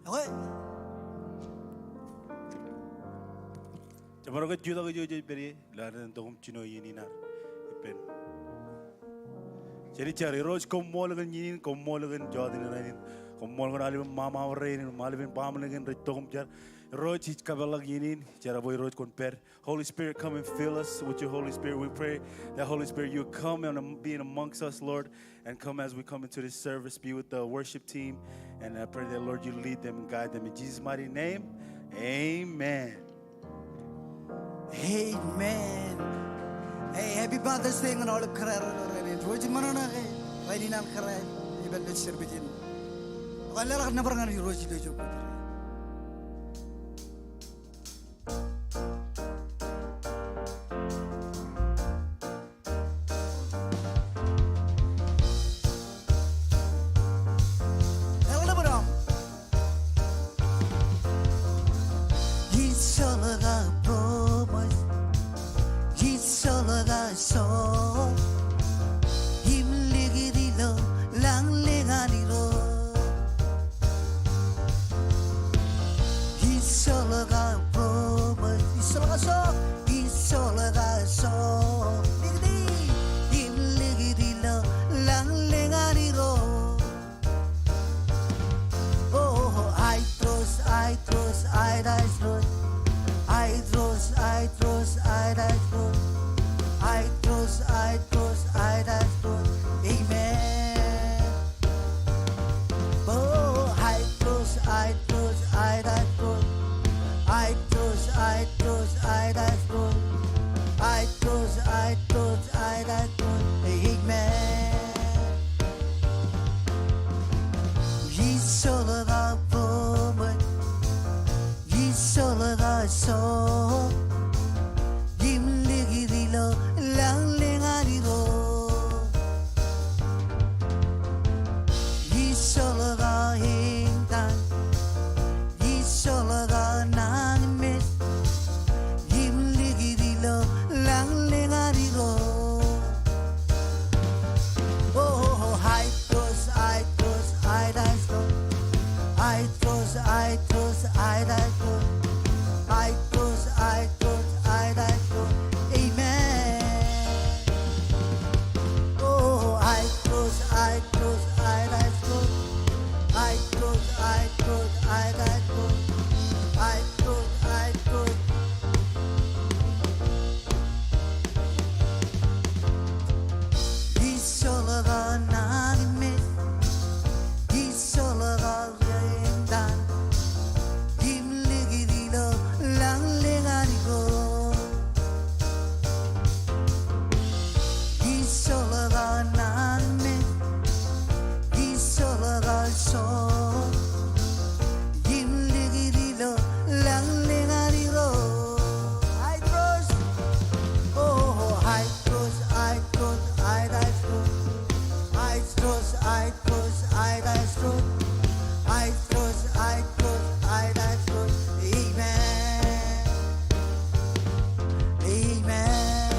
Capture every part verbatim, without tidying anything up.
Okay. Jemaroñ ke jutak ijo jej pād ie, ilo ad tok im jino iien in ad ippān. Jen jar. Irooj, koṃṃool kōn iien in, koṃṃool kōn jota in rainin. Koṃṃool kōn aolepān ṃaṃa ro rainin, aolepān baaṃle kein rej tok im jar. Irooj, ij kapeḷḷọk iien in, ij jar bwe Irooj kwōn pād. Holy Spirit, come and fill us with your Holy Spirit. We pray that, Holy Spirit, you come and be in amongst us, Lord, and come as we come into this service. Be with the worship team, and I pray that, Lord, you lead them and guide them. In Jesus' mighty name, amen. Amen. Hey, happy Father's Day ñan aolep kōrā ro rainin. Irooj in ṃōṇōṇō ke rainin an kōrā ipān service in. Kwōn leḷọk nōbar ñan Irooj ilo ijo kwōj ri. Ij joḷọk aō promise, ij joḷọk aō joñoul, im likūt ilo lañlōñ an Irooj. Ij joḷọk aō promise, ij joḷọk aō joñoul, ij joḷọk aō joñoul. Likūt, im likūt ilo lañlōñ an Irooj. Oh, I trust, I trust, I, I trust. I trust, I trust, I, I trust. I trust, I trust, I, I trust. Amen. Oh, I trust, I trust, I, I trust. I trust, I trust, I, I trust. I trust, I trust, I, I trust. Amen. Ij joḷọk aō promise, ij joḷọk aō joñoul, im likūt ilo lañlōñ an Irooj. Ij joḷọk aō end time, ij joḷọk aō nañinmej, im likūt ilo lañlōñ an Irooj. Oh, I trust, I trust, I, I trust. I trust, I trust, I, I trust. I trust, I trust, I, I trust. Amen. Oh, I trust, I trust, I, I trust. I trust, I trust, I, I trust. I trust, I trust. Ij joḷọk aō nañinmej, ij joḷọk aō end time, im likūt ilo lañlōñ an Irooj. Ij joḷọk aō nañinmej, ij joḷọk aō joñoul, im likūt ilo lañlōñ an Irooj. I trust. Oh, I trust, I trust, I, I trust. I trust, I trust, I, I trust. I trust, I trust, I, I trust. Amen. Amen.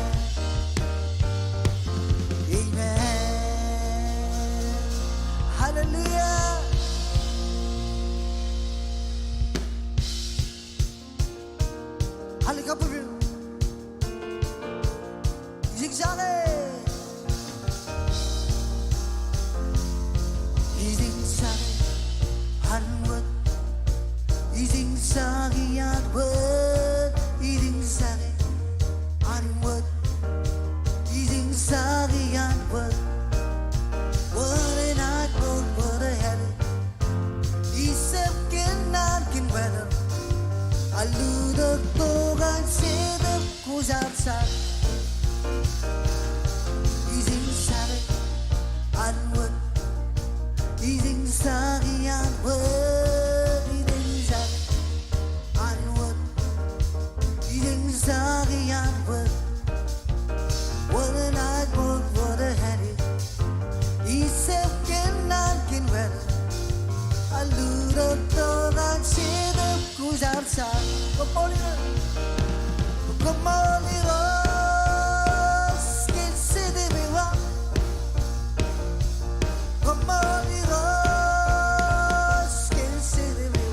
Amen. Hallelujah. Hallelujah. Ijin sake. Ijin sake an wōt. Ijin sake an wōt. Ijin sake an wōt. Ijin sake an wōt. Wōt enaaj mour, wōt enaaj Ijjab kōnnaan kōn wāween. Aludok tok an Jetōb Kwōjarjar. Ijin sake an wōt. Ijin sake an wōt. Ijin sake an wōt. Ijin sake an wōt. Wōt enaaj mour, wōt enaaj. Ijjab kōnnaan kōn wāween. Aludok tok an Jetōb Kwōjarjar. Koṃṃool Irooj. Koṃṃool Irooj kōn Jetōb eo aṃ. Koṃṃool Irooj kōn Jetōb eo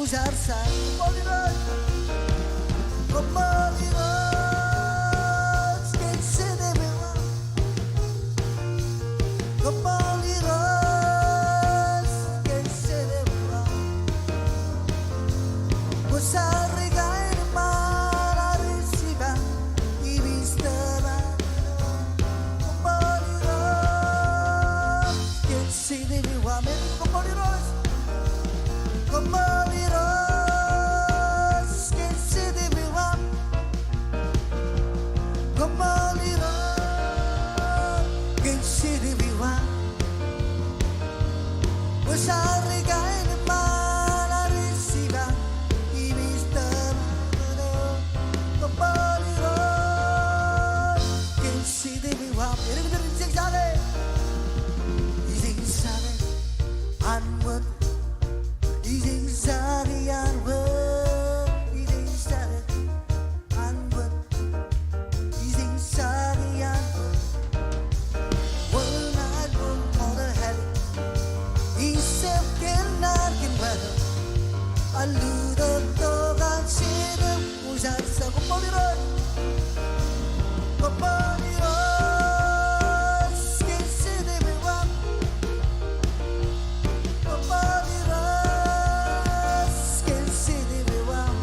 Koṃṃool Irooj. Koṃṃool Irooj kōn Jetōb eo aṃ. Koṃṃool Irooj kōn Jetōb eo aṃ. Kwōjarjar kain ṃaan ad ej jipañ im ij tōmak. Koṃṃool Irooj kōn Jetōb eo aṃ. Koṃṃool Irooj. Koṃṃool Irooj kōn Jetōb eo aṃ. Koṃṃool Irooj kōn Jetōb eo aṃ. Kwōjarjar kain ṃaan ad ej jipañ im ij tōmak. Koṃṃool Irooj kōn Jetōb eo aṃ. Edik, edik, edik, edik, edik. Ij eñjake an wōt. Ij eñjake an wōt. Ij eñjake an wōt. Ij eñjake an wōt. Wōt an wōt ṃoktō hāl. Ij jab kōnnaan kōn wōt. Alluutok tok an Jetōb. Kwōjarjar, koṃṃool Irooj. Koṃṃool Irooj kōn Jetōb eo aṃ. Koṃṃool Irooj kōn Jetōb eo aṃ.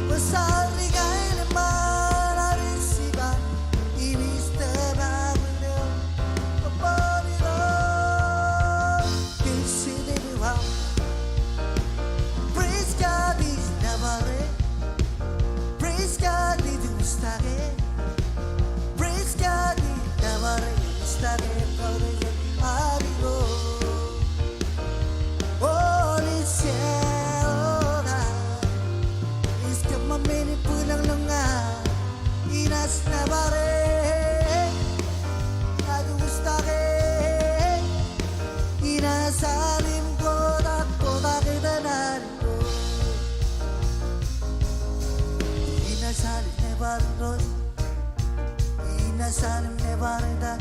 Kwōjarjar kain ṃaan ad ej jipañ im ij tōmak. Koṃṃool Irooj kōn Jetōb eo aṃ. Praise God ij nōbar e. Praise God ij ustake. Praise God ij nōbar e, ustake, kautiej ad Irooj. Holy Jehovah. Ij kōṃṃan men in bwilōñlōñ ña. Inaaj nōbar e, inaaj ustake, inaaj al im kotak, kotak etan ad. Inaaj al im nōbar Irooj, inaaj al im nōbar etan.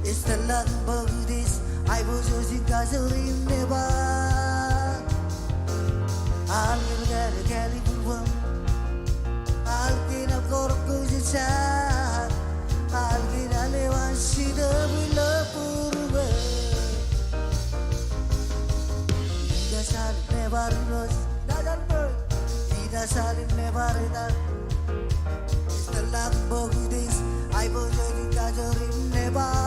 Ej tōllọk im bōk utiej, aiboojoj im kajoor im nōbar. Al kōn kāāl, kāāl ibūruōṃ. Al kōn al kōrā kōjejaak. Al kōn al eo an Jetōb ilo būruōṃ. Inaaj al im nōbar Irooj. Inaaj al im nōbar. Inaaj al im nōbar etan. Ej tōllọk im bōk utiej, aiboojoj im kajoor im nōbar.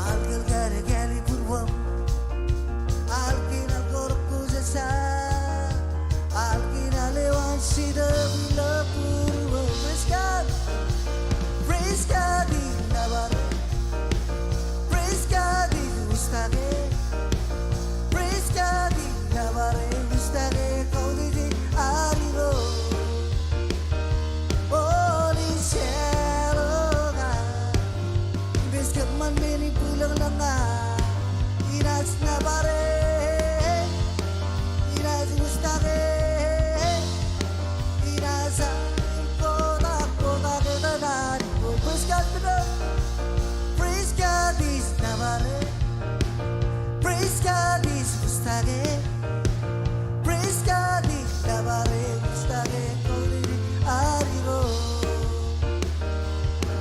Al kōn kāāl, kāāl ibūruōṃ. Al kōn al kōrā kōjejaak. Al kōn al eo an Jetōb ilo būruōṃ. Praise God. Praise God ij nōbar e. Praise God ij ustake. Praise God ij nōbar e, ustake, kautiej ad Irooj. Holy Jehovah. Im ej kōṃṃan men in bwilōñlōñ ña. Inaaj nōbar e. Inaaj ustake. Inaaj al im kotak, kotak etan ad. Praise God, praise God ij nōbar e. Praise God ij ustake. Praise God ij nōbar e, ustake, kautiej ad Irooj.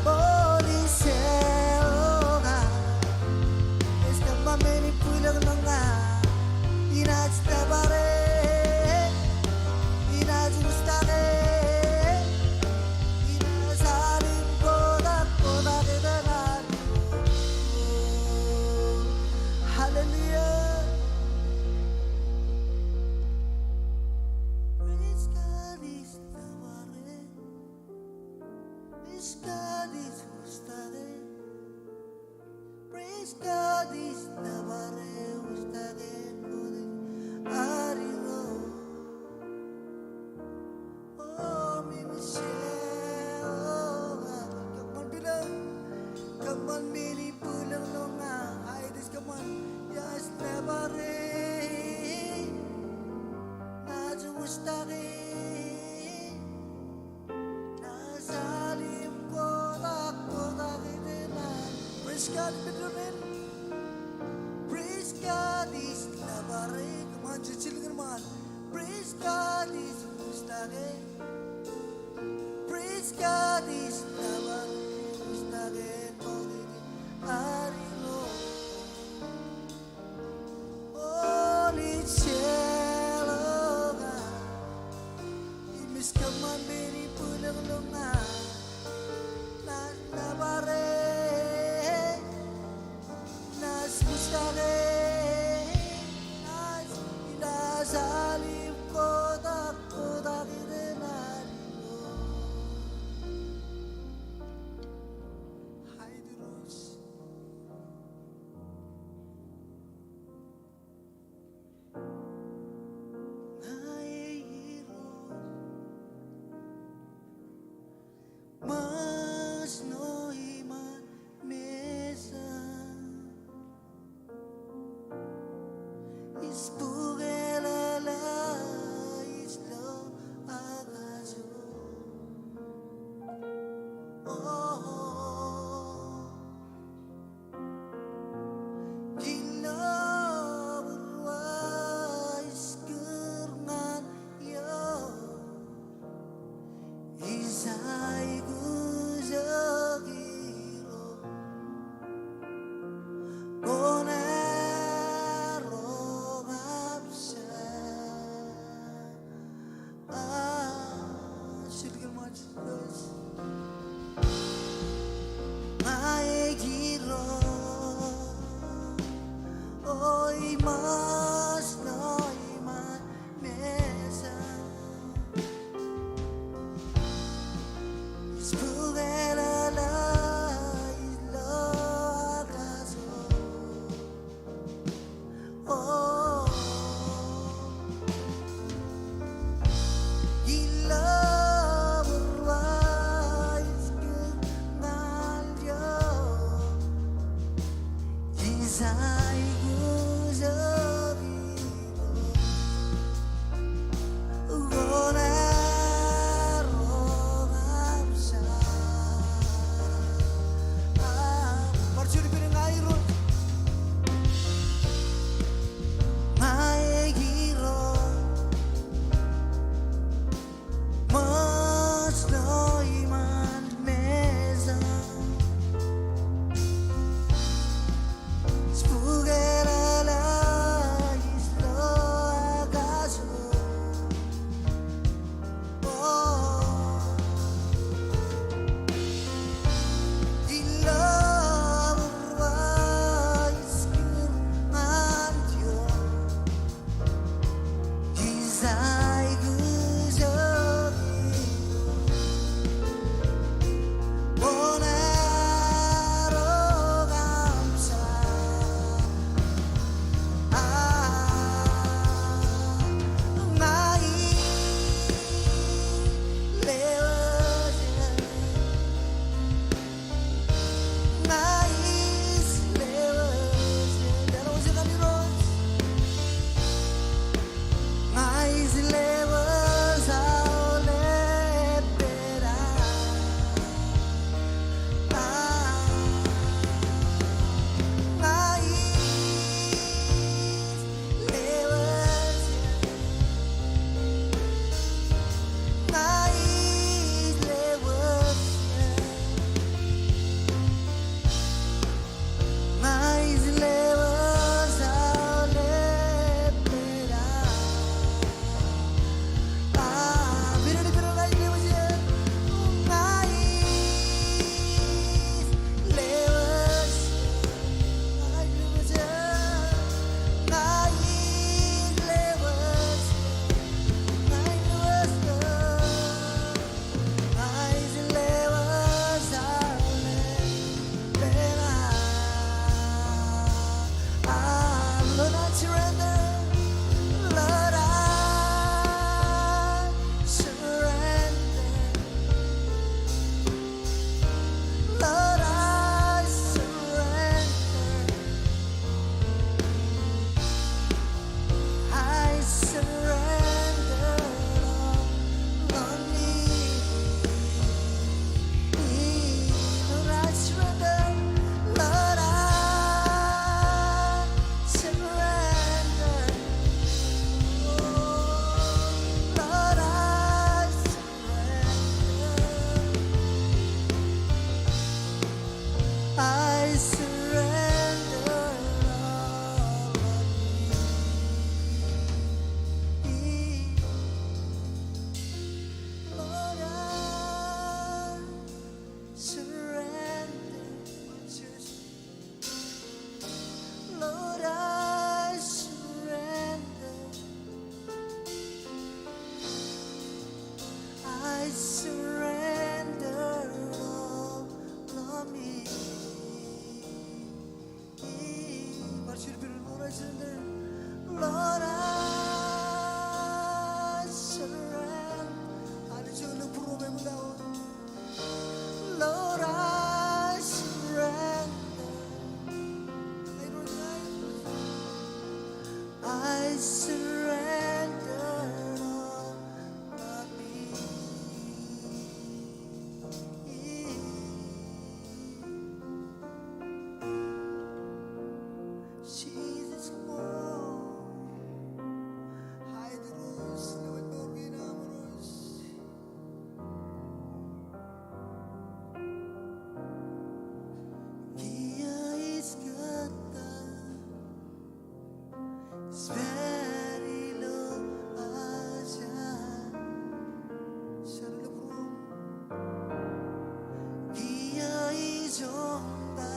Holy Jehovah. Ej kōṃṃan men in bwilōñlōñ ña. Inaaj nōbar e. Inaaj ustake. Inaaj al im kotak, kotak etan ad. Hallelujah. Praise God ij nōbar e. Praise God ij ustake. Praise God ij nōbar e, ustake, kautiej ad Irooj. O, men in Jehovah. Kōṃṃan bwilōñ. Kōṃṃan men in bwilōñlōñ ña. Aet, ij kōṃṃan. Inaaj nōbar e. Inaaj ustake. Inaaj al im kotak, kotak etan ad. Praise God, men in. Praise God is nobody. Come on, jet jilkinṃaan. Praise God is who's talking. Praise God is nobody, who's talking. Holy Lord. Holy Jehovah. Im ij kōṃṃan men in bwilōñlōñ ña. Naaj nōbar e. Naaj mustae, naaj, naaj al im kotak, kotak iden al ilo. Haidiruj. Ña Irooj. Ṃōjṇọ iṃaan Mejja. Ij bukōlala ilo akajoor. Oh. Ilo būruō ij kūr ñan eok. Ij aikuj eok Irooj. Kwōn aerro kab jar. Ah, jilkinṃaan Jisōs. Ña Irooj, o ṃōjṇọ iṃaan Mejja. Ij bukōlala ilo akajoor. Oh. Ilo būruō ij kūr ñan eok. Ij aikuj eok Irooj. Kwōn aerro kab jar. Ah, bar juon ippān ña Irooj. Ña Irooj. Ṃōjṇọ iṃaan Mejja. Ij bukōlala Lord, I surrender. Anij eo ilo būruōm ṃōk aō. Lord, I surrender. I surrender all of me. Jesus, come on. Hallelujah. Kiiō ij kōttar, ij pād ilo aō. Kiiō ij ṃōk aō.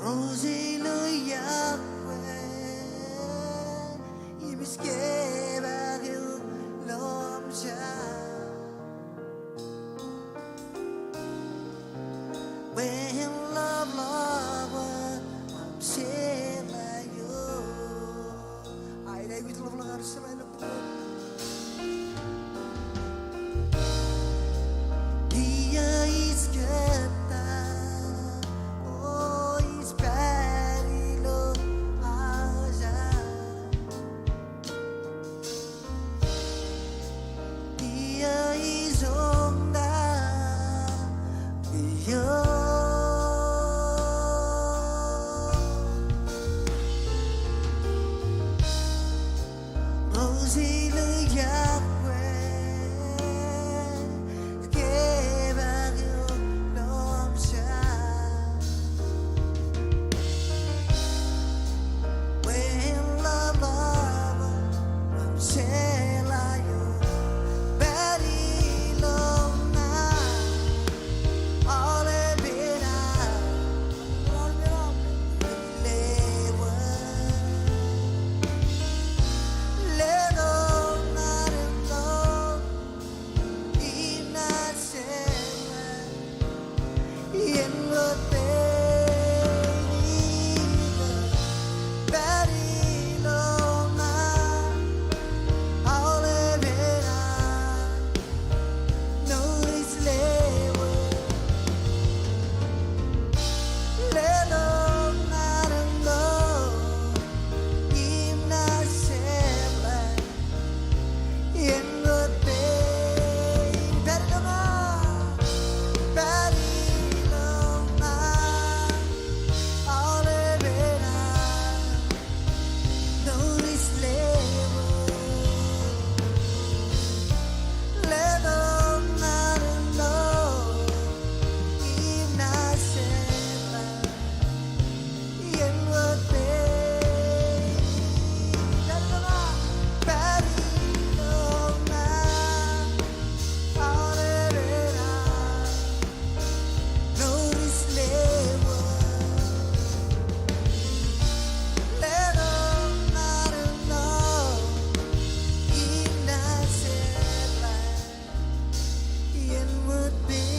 Ro jeḷā iọkwe im ij kōpaak eok ilo aṃ jar. Bwe en lọpḷọk wōt aṃ jeḷā eok. Aet aikuj ḷapḷọk ad jeḷā ilo Kiiō ij kōttar, o ij pād ilo aō jar. Kiiō ij ṃōk aō. Kiiō. Ro jeḷā iọkwe kōpaak eok ilo aṃ jar. Bwe en lọpḷọk wōt aṃ jeḷā eok. Pād ilo ṃaan aolepān aō. Letok ṃaan eo im naaj jeḷā. Ien wōt pein ilo, pād ilo ṃaan aolepān aō. Notice lewōj. Letok ṃaan eo im naaj jeḷā. Ien wōt pein, pād ilo ṃaan, pād ilo ṃaan aolepān aō. Notice lewōj. Letok ṃaan eo im naaj jeḷā. Ien wōt pein, pād ilo ṃaan aolepān aō. Notice lewōj. Letok ṃaan eo im naaj jeḷā. Ien wōt pein.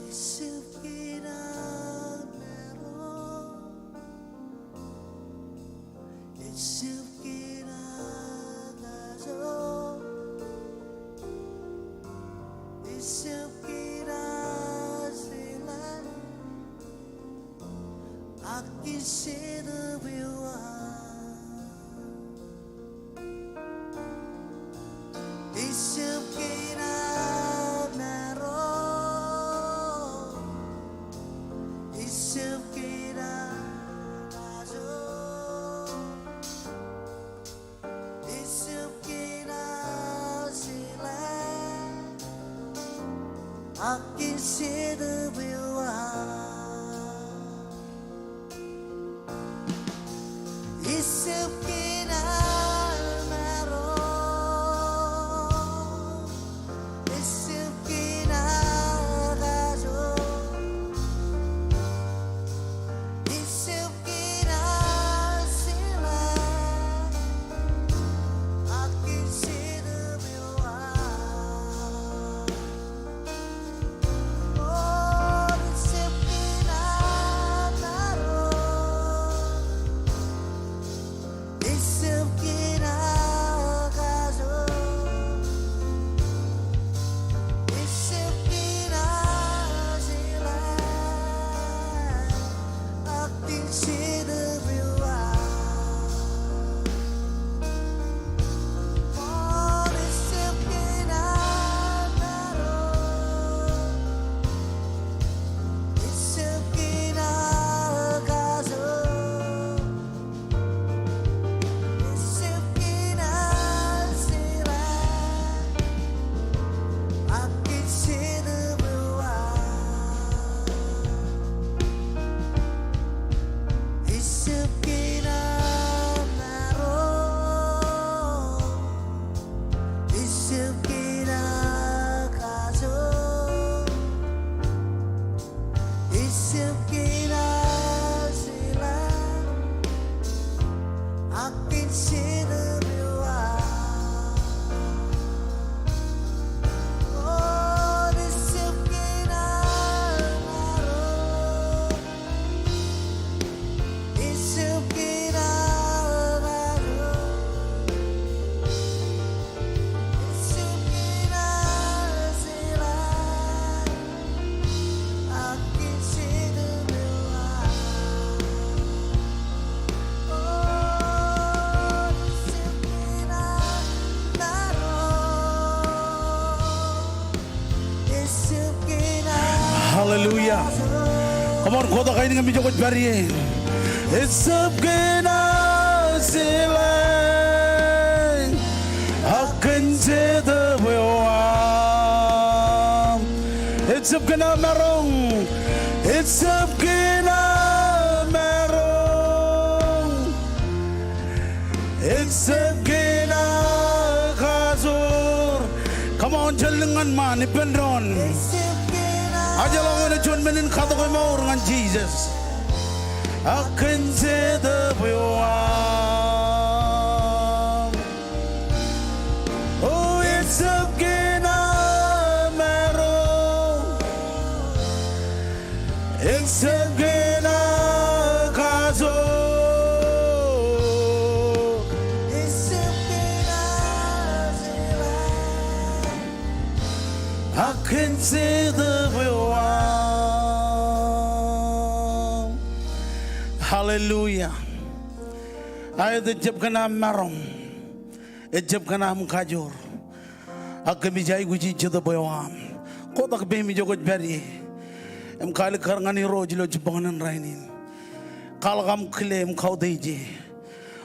Ejab kōn aō maroñ. Ejab kōn aō kajoor. Ejab kōn aō jeḷā. Ak kōn Jetōb eo aō. Ejab kōn aō maroñ. Ejab kōn aō kajoor. Ejab kōn aō jeḷā. Ak kōn Jetōb eo aō. Ejab kōn aō maroñ. Come on, kotak ainikien ijoko ej pād ie. Ejab kōn aō jeḷā, ak kōn Jetōb eo aṃ. Ejab kōn aō maroñ. Ejab kōn aō maroñ. Ejab kōn aō kajoor. Come on, jen lōñ ñan ṃaan ippān doon. Ajḷọk ñan juon men in katok emour ñan Jisōs. Ak kōn Jetōb eo aṃ. O ejab kōn aō maroñ. Ejab kōn aō kajoor. Ak kōn Jetōb eo aṃ. Hallelujah. Aet, ejab kōn aṃ maroñ. Ejab kōn aṃ kajoor. Ak kōmij aikuji Jetōb eo aṃ. Kotak peiṃ ijoko ej pād ie. Im kaalikkar ñan Irooj ilo jibboñōn in rainin. Kwaḷọk aṃ kile im kautiej e.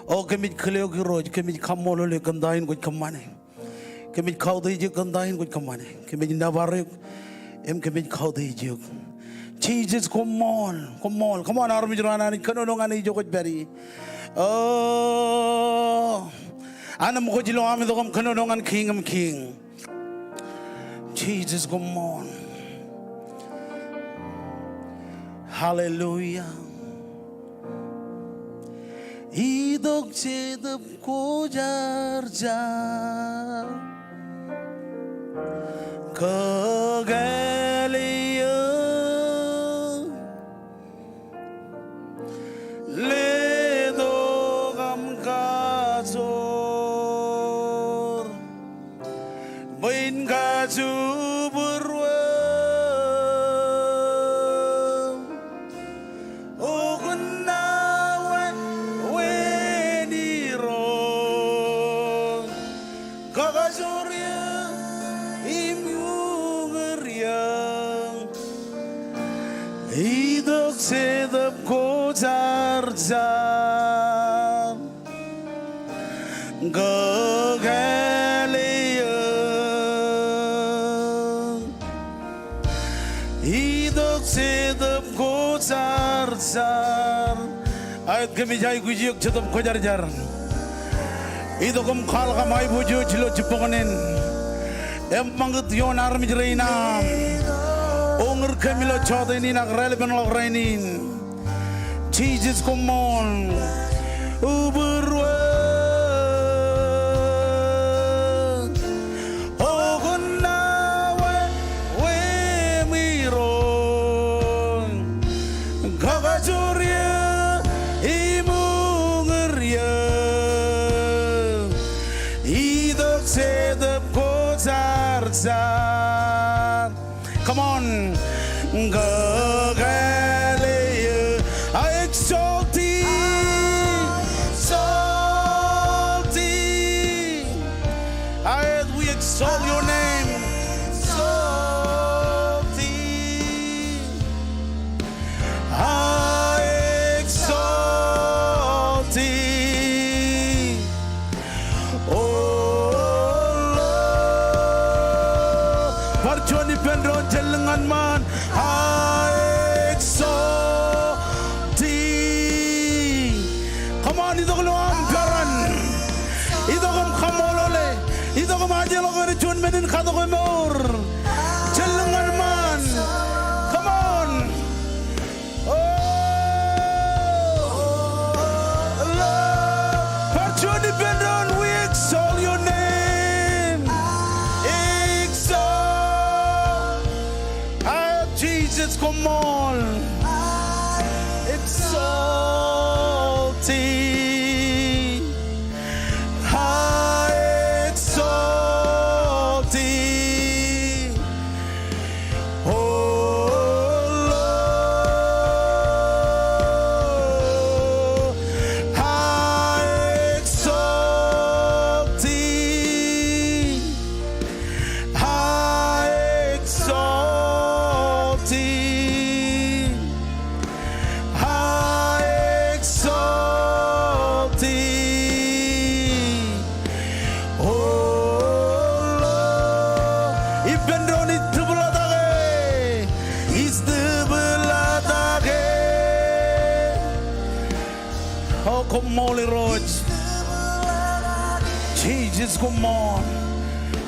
O kōmij kile eok Irooj, kōmij kaṃṃoolol eok kōn ta in kwōj kōṃṃane. Kōmij kautiej eok kōn ta in kwōj kōṃṃane. Kōmij nōbar eok im kōmij kautiej eok. Jisōs koṃṃool, koṃṃool. Come on, armej ro an Anij kōnono ñan e ijoko ej pād ie. O, an im kwōj lo am itok im kōnono ñan Kiiñ im kiiñ. Jisōs koṃṃool. Hallelujah. Itok Jetōb Kwōjarjar. Kakāāl eō. Letok aṃ kajoor. Bwe in kajubwurwōj. O kōn aō wāween Irooj. Kakajoor eō im uñūr eō. Itok Jetōb Kwōjarjar. Kakāāl eō. Itok Jetōb Kwōjarjar. Aet, kōmij aikuj eok Jetōb Kwōjarjar. Itok im kwaḷọk aṃ aiboojoj ilo jibboñōn in. Im ṃakūt ioon armej rein aṃ. Uñūr kōm ilo jota in ak raelepenḷọk rainin. Jisōs koṃṃool. Ubūruon. O kōn aō wāween Irooj. Kakajoor eō im uñūr eō. Itok Jetōb Kwōjarjar. Come on. Kakāāl eō. I exalt thee. I exalt thee. I, we exalt your name. I exalt thee. I exalt thee. O Lord. Bar juon ippān doon, jen lōñ ñan ṃaan. I exalt thee. Come on, itok ilo aṃ peran. Itok im kaṃṃoolole. Itok im ajḷọk ñan juon men in katok emour. Jen lōñ ñan ṃaan. Come on. Oh, Lord, bar juon ippān doon, we exalt your name. Exalt. Aet, Jisōs koṃṃool. Exalt thee. I exalt thee. O Lord, I exalt thee. I exalt thee. Koṃṃool Irooj. Jisōs koṃṃool.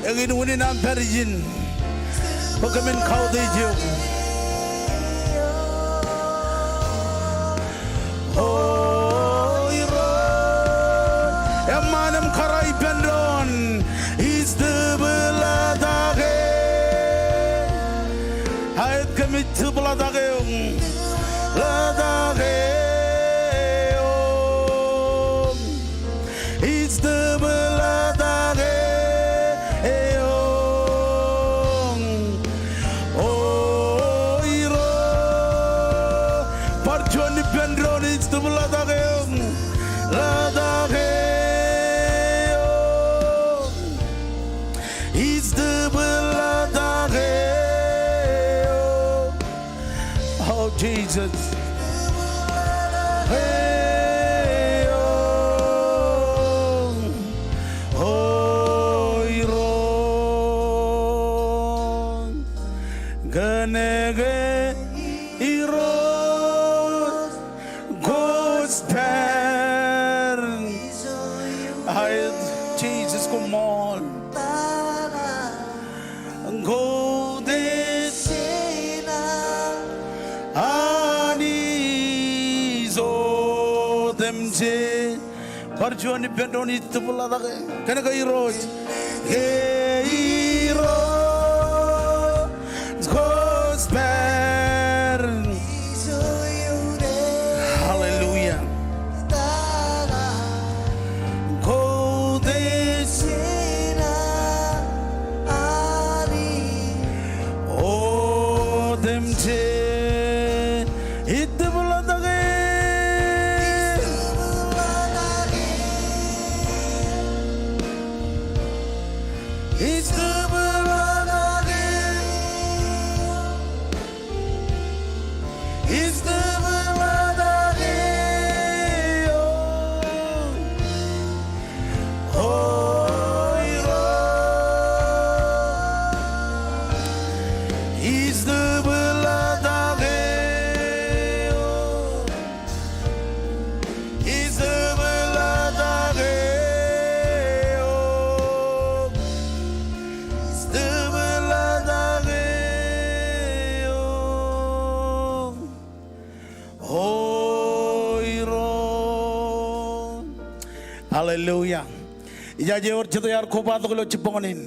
Eñin unin aṃ pād ijin. Bwe kōmin kautiej eok. O Irooj. Eṃṃan im kōrā ippān doon. Ij tōpḷatak eō. Aet kōmij tōpḷatak eok. Tōpḷatak eok. Ij tōpḷatak eok. O Irooj. Bar juon ippān doon ij tōpḷatak eok. Tōpḷatak eok. Ij tōpḷatak eok. O Jisōs. Eok. O Irooj. Kōnke Irooj kōj pād. Aet, Jisōs koṃṃool. Koutiej Anij otemjej. Bar juon ippān doon ij tōpḷatak eok. Kōnke Irooj. Ke Irooj kōj pād. Hallelujah. Koutiej Anij otemjej. Ij tōpḷatak eok. Ij tōpḷatak eok. Ij tōpḷatak eok. O Irooj. Ij tōpḷatak eok. Ij tōpḷatak eok. Ij tōpḷatak eok. O Irooj. Hallelujah. Ijaje ewōr jet iar kobatok ilo jibboñ in.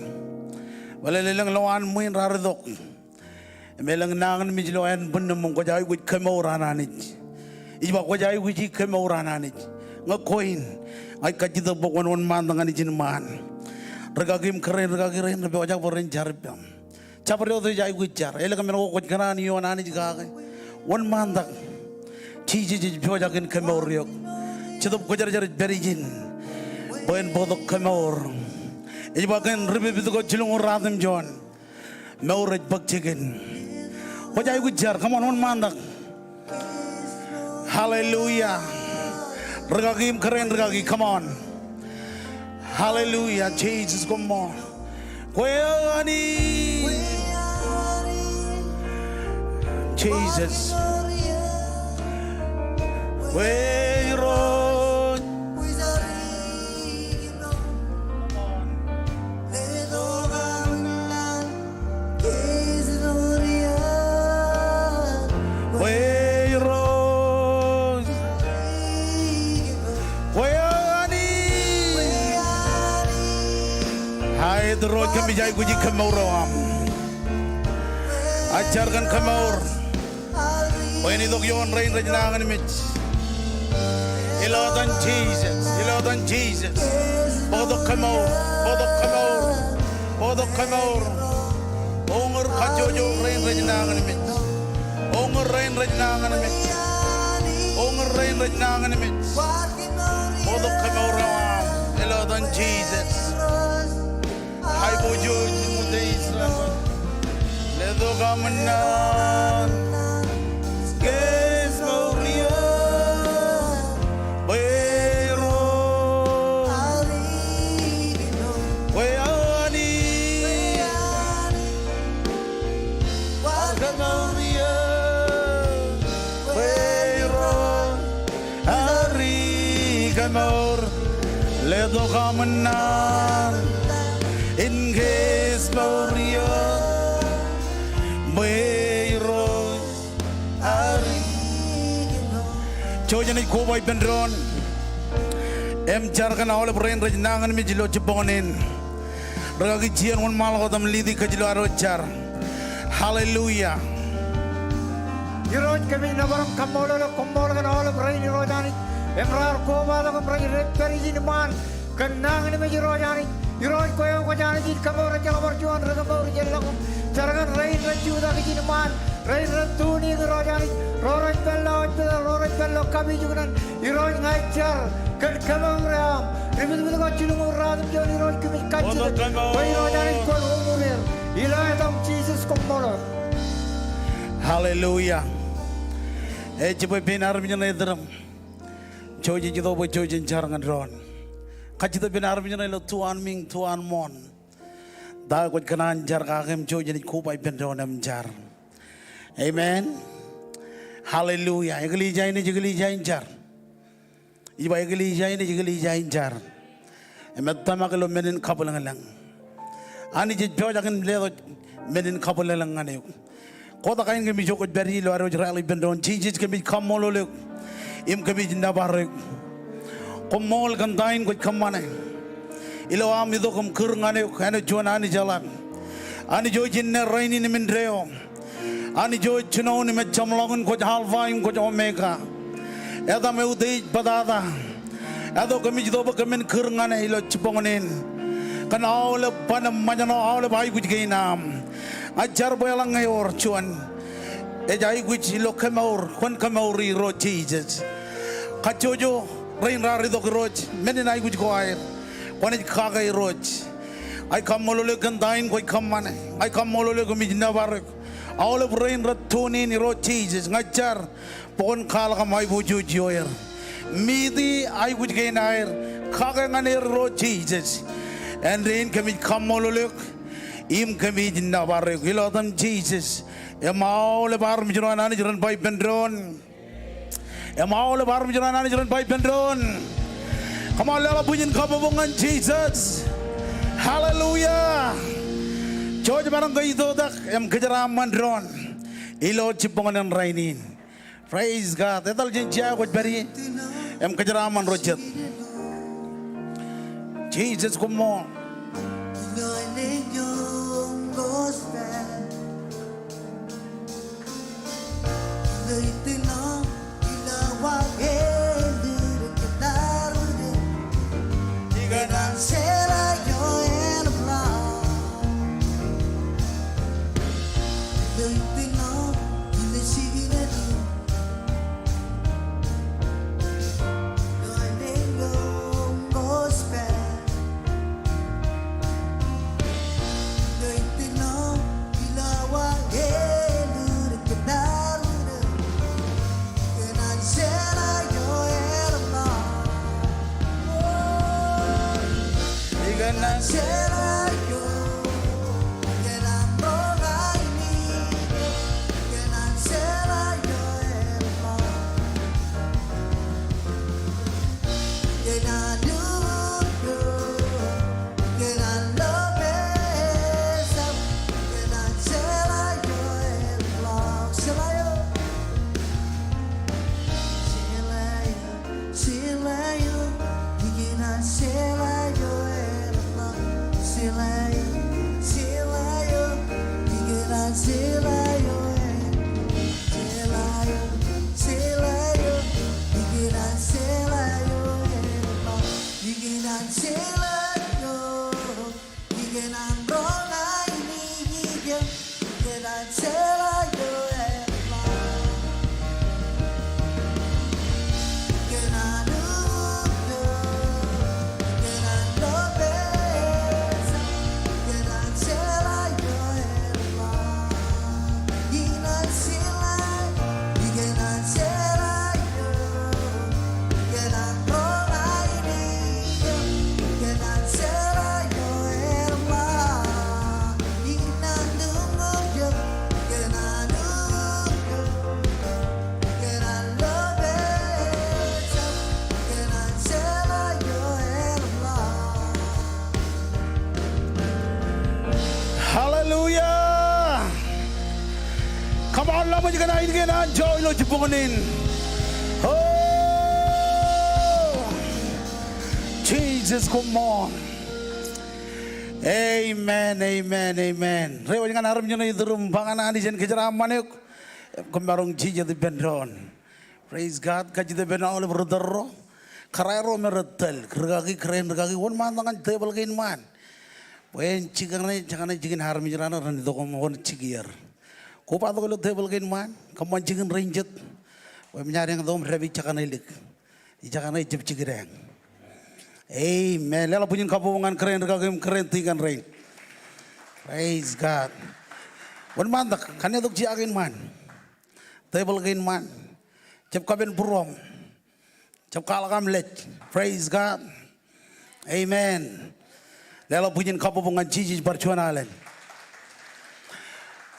Bōlen elōñ lowaan ṃwiin raar itok im elōñ nañinmej ilo ānbwinnūṃ im kwōj aikuj kemour an Anij. Ij ba kwōj aikuji kemour an Anij. Ñe kwe in, ña ij kajjitōk bwe kwōn wōnṃaantak ñan ijin ṃaan. Rikaki im kōrā in, rikaki rein rej pojak bwe ren jar ippaṃ. Jabdewōt ej aikuj jar. Elōñ men ko kwōj kōṇaan ioon Anij kake. Wōnṃaantak. Jisōs ej pojak in kemour eok. Jetōb Kwōjarjar ej pād ijin bwe en bōktok kemour. Ej ba kōn ri pipit ko jilñuul ruatimjuon, mour ej bōk jikin. Kwōj aikuj jar, come on, wōnṃaantak. Hallelujah. Rikaki im kōrā in, rikaki, come on. Hallelujah. Jisōs koṃṃool. Kwe aō Anij. Jisōs. Kwe Irooj. Kwe Irooj. Kwe aō Anij. Aet Irooj, kōmij aikuji kemour eo aṃ. Ij jar kōn kemour. Bwe en itok ioon rein rej nañinmej. Ilo etan Jisōs, ilo etan Jisōs. Bōktok kemour, bōktok kemour, bōktok kemour. Uñūr kajjojo rein rej nañinmej. Uñūr rein rej nañinmej. Uñūr rein rej nañinmej. Bōktok kemour eo aṃ. Ilo etan Jisōs. Aiboojoj, ṃōttan Israel. Letok aṃ naan kōn mour eo. Kwe Irooj. Kwe aō Anij. Kwe Irooj. Ari kōn Tok aṃ naan in case mour eo bwe Irooj armej. Jouj, enaaj koba ippān doon im jar kōn aolep rein rej nañinmej ilo jibboñōn in. Rūkaki Jian, wōnṃaanḷọk wōt im lead e kōj ilo ad wōj jar. Hallelujah. Irooj, kōmij nōbar im kaṃṃoolol eok, koṃṃool kōn aolep rein Irooj Anij im raar kobatok im rej pād ijin iṃaan kōn nañinmej Irooj Anij. Irooj, kwe eo kwōj Anij in kemour, ejjeḷọk bar juon ri kemour, ejjeḷọk. Jar kōn rein rej jutak ijin iṃaan, rein rej tune in Irooj Anij, ro rej pād ilo hospital, ro rej pād ilo kapijuknen. Irooj, ña ij jar kōn kemour eo aṃ. Ri pitpit ko jilñuul ruatimjuon Irooj, kōmij kajjitōk bwe Irooj Anij kwōn uññūr er ilo etaṃ Jisōs, koṃṃool. Hallelujah. Ej jibwe pein armej ṇe iturūṃ. Jouj ej itok bwe jouj jen jar ñan doon. Kajjitōk ippān armej ṇe ilo tu anmiiñ, tu anmooṇ. Ta kwōj kōṇaan jar kake im jouj enaaj koba ippān doon im jar. Amen. Hallelujah. Eklejia in ej eklejia in jar. Ij ba eklejia in ej eklejia in jar. Im ej tōmak ilo men in kabwilōñlōñ. Anij ej pojak in letok men in kabwilōñlōñ ñan eok. Kotak kain kōmij itok kwōj pād ie ilo ad wōj rally ippān doon. Jisōs, kōmij kaṃṃoolol eok im kōmij nōbar eok. Koṃṃool kōn ta in kwōj kōṃṃane ilo aṃ itok im kūr ñan eok āinwōt juon Anij eḷap. Anij eo ej inne, rainin im indeeo. Anij eo ej jinoin im ej jeṃḷọkin, kwōj Alpha im kwōj Omega. Etaṃ, eutiej, bōtata. Eto kōmij itok bwe kōmin kūr ñan e ilo jibboñōn in kōn aolep ban im ṃōjṇọ, aolep aikuj kein aṃ. Ña ij jar bwe eḷaññe ewōr juon ej aikuj ilo kemour, kwōn kemour Irooj Jisōs. Kajjojo rein raar itok Irooj, men in aikuj ko aer, kwōnaaj kake Irooj. Ña ij kaṃṃoolol eok kōn ta in kwōj kōṃṃane. Ña ij kaṃṃoolol eok im ij nōbar eok. Aolep rein rej tune in Irooj Jisōs, ña ij jar bwe kwōn kwaḷọk aṃ aiboojoj ioer. Miti aikuj kein aer, kake ñan er Irooj Jisōs. Āindein kōmij kaṃṃoolol eok im kōmij nōbar eok ilo etaṃ Jisōs. Im aolep armej ro an Anij ren ba ippān doon. Im aolep armej ro an Anij ren ba ippān doon. Come on, leḷọk bwijin kabbokbok ñan Jisōs. Hallelujah. Jouj bar kōjatdikdik im kōjeraaṃṃan doon ilo jibboñōn in rainin. Praise God. Etal jān jea eo kwōj pād ie im kōjeraaṃṃan ro jet. Jisōs, koṃṃool. Bar laṃōj kōn ainikien anjọ ilo jibboñōn in. O Jisōs, koṃṃool. Amen, amen, amen. Reiwōj ñan armej ṇe iturūṃ, ba ñan Anij en kōjeraaṃṃan eok. Kōm maroñ jijet ippān doon. Praise God. Kajjitōk ippān aolep ri tōl ro. Kōrā ro me rej tōl, rikaki, kōrā in rikaki, wōnṃaantak ñan tebōḷ kein ṃaan. Bwe en jikin, jekane jikin armej raṇe ren itok im wōr jikier. Kobatok ilo tebōḷ kein ṃaan, kōṃṃan jikin rein jet. Bwe eṃōj ad eñtok im dāpij jekane lik. Jekane ejjab jikier eñ. Amen. Leḷọk bwijin kabbokbok ñan kōrā in rikaki im kōrā in tikōn rein. Praise God. Wōnṃaantak, kōnnetok jea kein ṃaan. Tebōḷ kein ṃaan. Jab kapen būruōṃ. Jab kwaḷọk aṃ lej. Praise God. Amen. Leḷọk bwijin kabbokbok ñan Jisōs bar juon alen.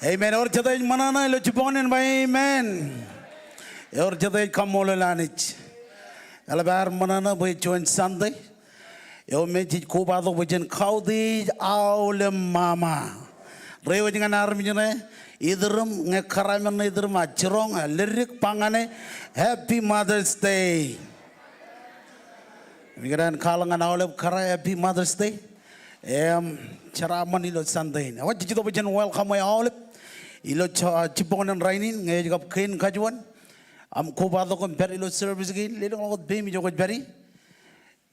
Amen. Ewōr jete ej ṃōṇōṇō ilo jibboñōn in, ba amen. Ewōr jete ej kaṃṃoolol Anij. Eḷap ad ṃōṇōṇō bwe juon Sunday eo me jej kobatok bwe jen kautiej aolep ṃaṃa. Reiwōj ñan armej ṇe iturūṃ, ñe kōrā men ṇe iturūṃ, a jiroñ, a ledik, ba ñane, Happy Mother's Day. Im ikōṇaan kwaḷọk ñan aolep kōrā, Happy Mother's Day. Im jeraaṃṃan ilo Sunday in. Ewōr jej itok bwe jen welcome e aolep ilo jibboñōn in rainin, ñe ej kab kein kajuon aṃ kobatok im pād ilo service kein, lelōñḷọk wōt peiṃ ijo kwōj pād ie.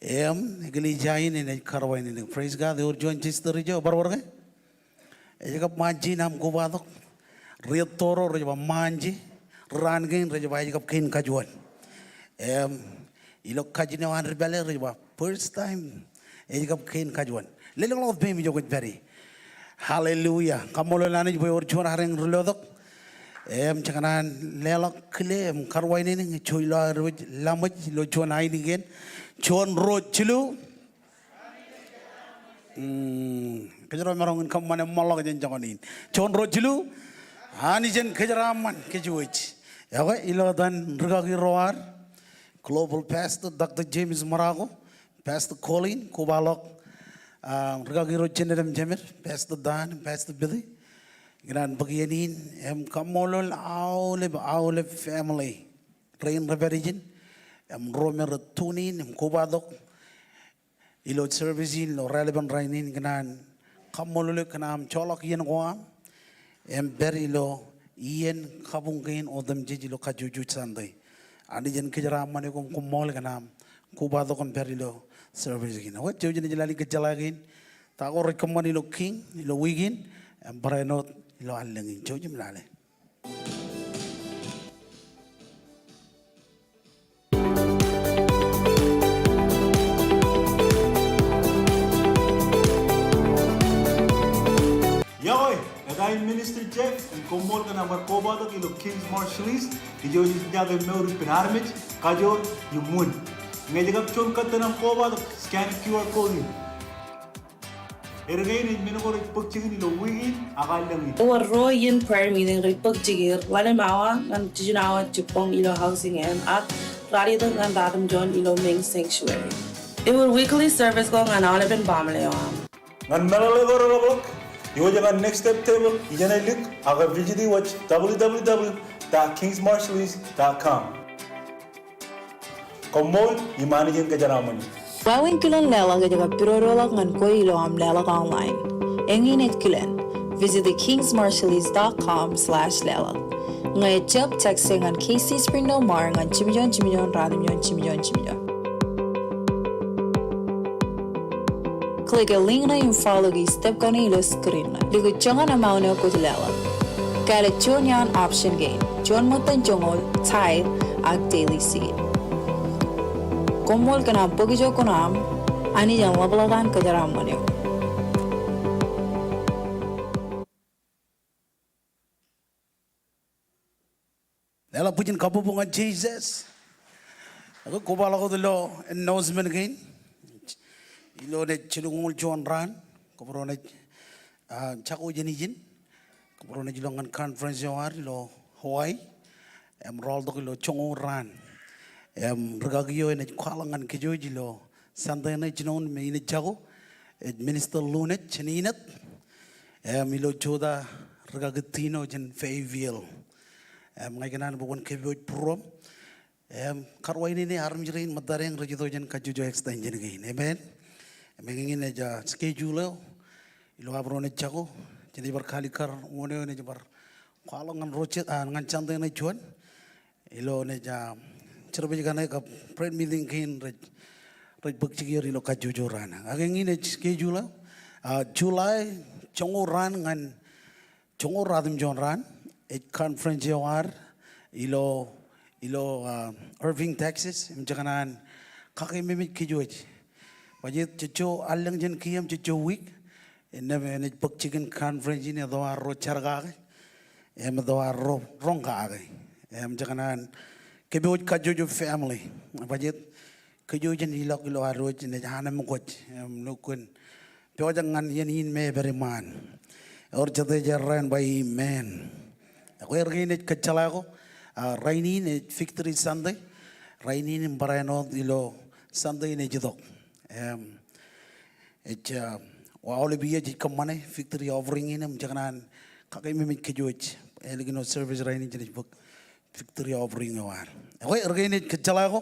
Im eklejia in enaaj kar wāween in. Praise God. Ewōr juon sister ijo, bar wōr ke? Ej kab ṃaanjin aṃ kobatok. Ri etto ro rej ba ṃaanje. Raan kein rej ba ej kab kein kajuon. Im ilo kajin eo an ri pālle rej ba first time. Ej kab kein kajuon. Lelōñḷọk wōt peiṃ ijo kwōj pād ie. Hallelujah. Kaṃṃoolol Anij bwe ewōr juon adeañ ri lotok. Im jekōṇaan leḷọk kile im kar wāween in ñe jej lo aer wōj laṃōj ilo juon ainikien. Juon, ruo, jilu. Mm, kōjro maroñ in kōṃṃane ṃōḷḷọk jān joñan in. Juon, ruo, jilu. Anij en kōjeraaṃṃan kōj wōj. Ekwe, ilo etan rikaki ro ad, Global Pastor Doctor James Marocco, Pastor Colin, kobaḷọk, ah, rikaki ro jined im jemed, Pastor Dan, Pastor Billy. Ikōṇaan bōk iien in im kaṃṃoolol aolep, aolep family rein rej pād ijin im ro me rej tune in im kobatok ilo service in ilo raelepen rainin. Ikōṇaan kaṃṃoolol eok kōn aṃ joḷọk iien ko aṃ im pād ilo iien kabuñ kein otemjej ilo kajjojo Sunday. Anij en kōjeraaṃṃan eok im koṃṃool kōn aṃ kobatok im pād ilo service kein. Ekwe, jouj im ej lale kōjjeḷā kein ta ko rej kōṃṃan ilo kiiñ ilo wiik in im barāinwōt ilo allōñ in. Jouj im lale. Iọkwe, eta in Minister Jeff, im koṃṃool kōn aṃ bar kobatok ilo King's Marshallese. Ijo ej jake mour ippān armej, kajoor im wūn. Ñe ej kab juon kōttan aṃ kobatok, scan Q R code in. Erkein ej men ko rej bōk jikin ilo wiik in ak allōñ in. Ewōr ruo iien prayer meeting rej bōk jikier, ḷalem awa ñan jiljino awa jibboñ ilo Housing M ak ralitōk ñan ratimjuon ilo Main Sanctuary. Ewōr weekly service ko ñan aolepen baaṃle eo aṃ. Ñan meḷeḷe ko reḷapḷọk, iwōj ñan Next Step Table ijeṇe lik ak visit e wōj W W W dot kings marshallese dot com. Koṃṃool, im Anij en kōjeraaṃṃan eok. Wāween kilen leḷọk ej kab pidodoḷọk ñan kwe ilo aṃ leḷọk online. Eñin ej kilen, visit e kings marshallese dot com slash leḷọk. Ñe ejjab, text e ñan K C Springdale Mar ñan jimjuon jimjuon ratimjuon jimjuon jimjuon. Click e link ṇe im follow e step kaṇe ilo screen ṇe. Likūt joñan amount eo kwōj leḷọk. Kāālōt juon iaan option kein. Juon ṃōttan joñoul, tithe, ak daily seed. Koṃṃool kōn aṃ bōk ijo kuṇaaṃ. Anij en ḷapḷọk an kōjeraaṃṃan eok. Leḷọk bwijin kabbokbok ñan Jisōs. Ak kobaḷọk wōt ilo announcement kein. Ilo enaaj jilñuul juon raan, kōbōro naaj, ah, jako jān ijin. Kōbōro naaj ilọk ñan conference eo ad ilo Hawaii. Im rọọltok ilo joñoul raan. Im rikaki eo enaaj kwaḷọk ñan kōj wōj ilo Sunday ṇe jinoin me inaaj jako, ej Minister Lunaj jān Enid. Im ilo jota rikaki Tino jān Fayetteville. Im ña ikōṇaan bwe kwōn kōpooj būruōṃ. Im karuwainene armej rein ṃōttadeañ rej itok jān kajjojo extension kein. Amen. Im eñin ej, ah, schedule eo ilo abro ṇe jako, jenaaj bar kalikkar wōn eo enaaj bar kwaḷọk ñan ro jet, ah, ñan Sunday ṇe juon. Ilo enaaj, ah, service kaṇe kab prayer meeting kein rej, rej bōk jikier ilo kajjojo raan. Ak eñin ej schedule eo, ah, July joñoul raan ñan joñoul ratimjuon raan, ej conference eo ad ilo, ilo, ah, Irving, Texas, im jekōṇaan kakememej kōj wōj. Bajjek jejjo allōñ jān kiiō im jejjo wiik, innām enaaj bōk jikin conference in etto arro jar kake, im etto arro roñ kake. Im jekōṇaan kōpooj kajjojo family. Bajjek kōj wōj jen ilọk ilo ad wōj, enaaj anemkwōj. Im lukkuun pojak ñan iien in me epād iṃaan. Ewōr jet ej errā en ba amen. Ekwe, erkein ej kōjjeḷā ko, ah, rainin ej Victory Sunday. Rainin im barāinwōt ilo Sunday in ej itok. Im ej, ah, aolep iiō jej kōṃṃane victory offering in im jekōṇaan kakememej kōj wōj. Ālikin wōt service rainin jenaaj bōk victory offering eo ad. Ekwe, erkein ej kōjjeḷā ko,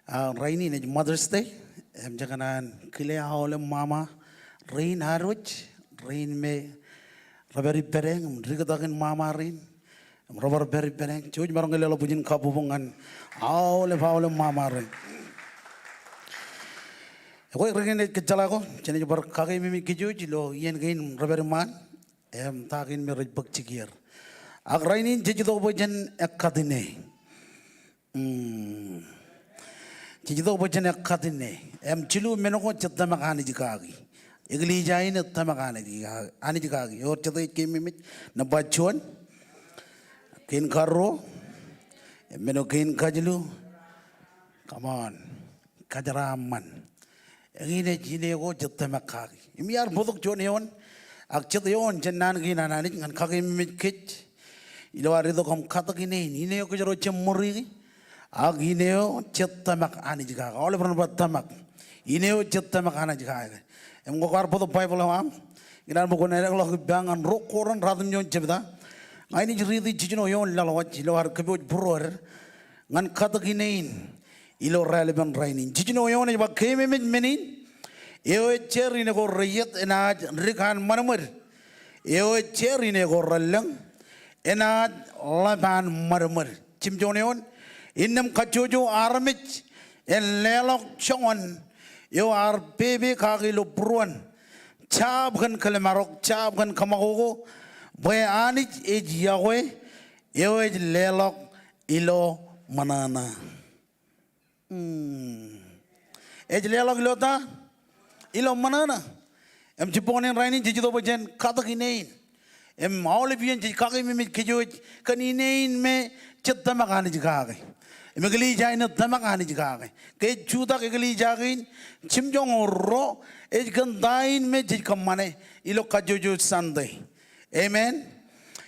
ah, rainin ej Mother's Day, im jekōṇaan kile aolep ṃaṃa rein ad wōj, rein me rej pād ippādeañ im diktakin ṃaṃa rein, im rej bar pād ippādeañ. Jouj maroñ ke leḷọk bwijin kabbokbok ñan aolep, aolep ṃaṃa rein. Ekwe, erkein ej kōjjeḷā ko, jenaaj bar kakememej kōj wōj ilo iien kein rej pād iṃaan. Im ta kein me rej bōk jikier. Ak rainin jej itok bwe jen ekkatine. Hmm. Jej itok bwe jen ekkatine. Im jilu men ko jej tōmak Anij kaki. Eklejia in ej tōmak Anij kaki. Anij kaki. Ewōr jet ej keememej. Nōṃba juon. Kein karuo. Im men eo kein kajilu. Come on. Kōjeraaṃṃan. Eñin ej ine ko jej tōmak kaki. Im iar bōktok juon eoon, ak jet eoon jān naan kein an Anij ñan kakememej kōj ilo ad itok im katōk ine in, ine eo kōjro jab ṃōriki, ak ine eo jej tōmak Anij kaki. Aolep ren ba tōmak. Ine eo jej tōmak Anij kaki. Im kwō kwaar bōktok Baibōḷ eo aṃ, ikōṇaan bwe kwōn eḷọk ippa ñan Ro Korint ratimjuon jebta. Ña inaaj riiti jiljino eoon laḷwaj ilo ad kōpooj būruod ñan katōk ine in ilo raelepen rainin. Jiljino eoon ej ba, keememej men in, eo ej jeer ine ko rejet enaaj dik an ṃadṃōd, eo ej jeer ine ko relōñ enaaj ḷap an ṃadṃōd. Jimjuon eoon, innām kajjojo armej en leḷọk joñan eo ear pepe kaki ilo būruon, jab kōn kōḷmānḷọk, jab kōn kōṃakoko, bwe Anij ej iọkwe, eo ej leḷọk ilo ṃōṇōṇō. Hmm. Ej leḷọk ilo ta? Ilo ṃōṇōṇō. Im jibboñōn in rainin jej itok bwe jen katōk ine in. Im aolep iien jej kakememej kōj wōj kōn ine in me jej tōmak Anij kake. Im eklejia in ej tōmak Anij kake. Ke ej jutak eklejia kein, jimjuon ro ej kōn ta in me jej kōṃṃane ilo kajjojo Sunday. Amen.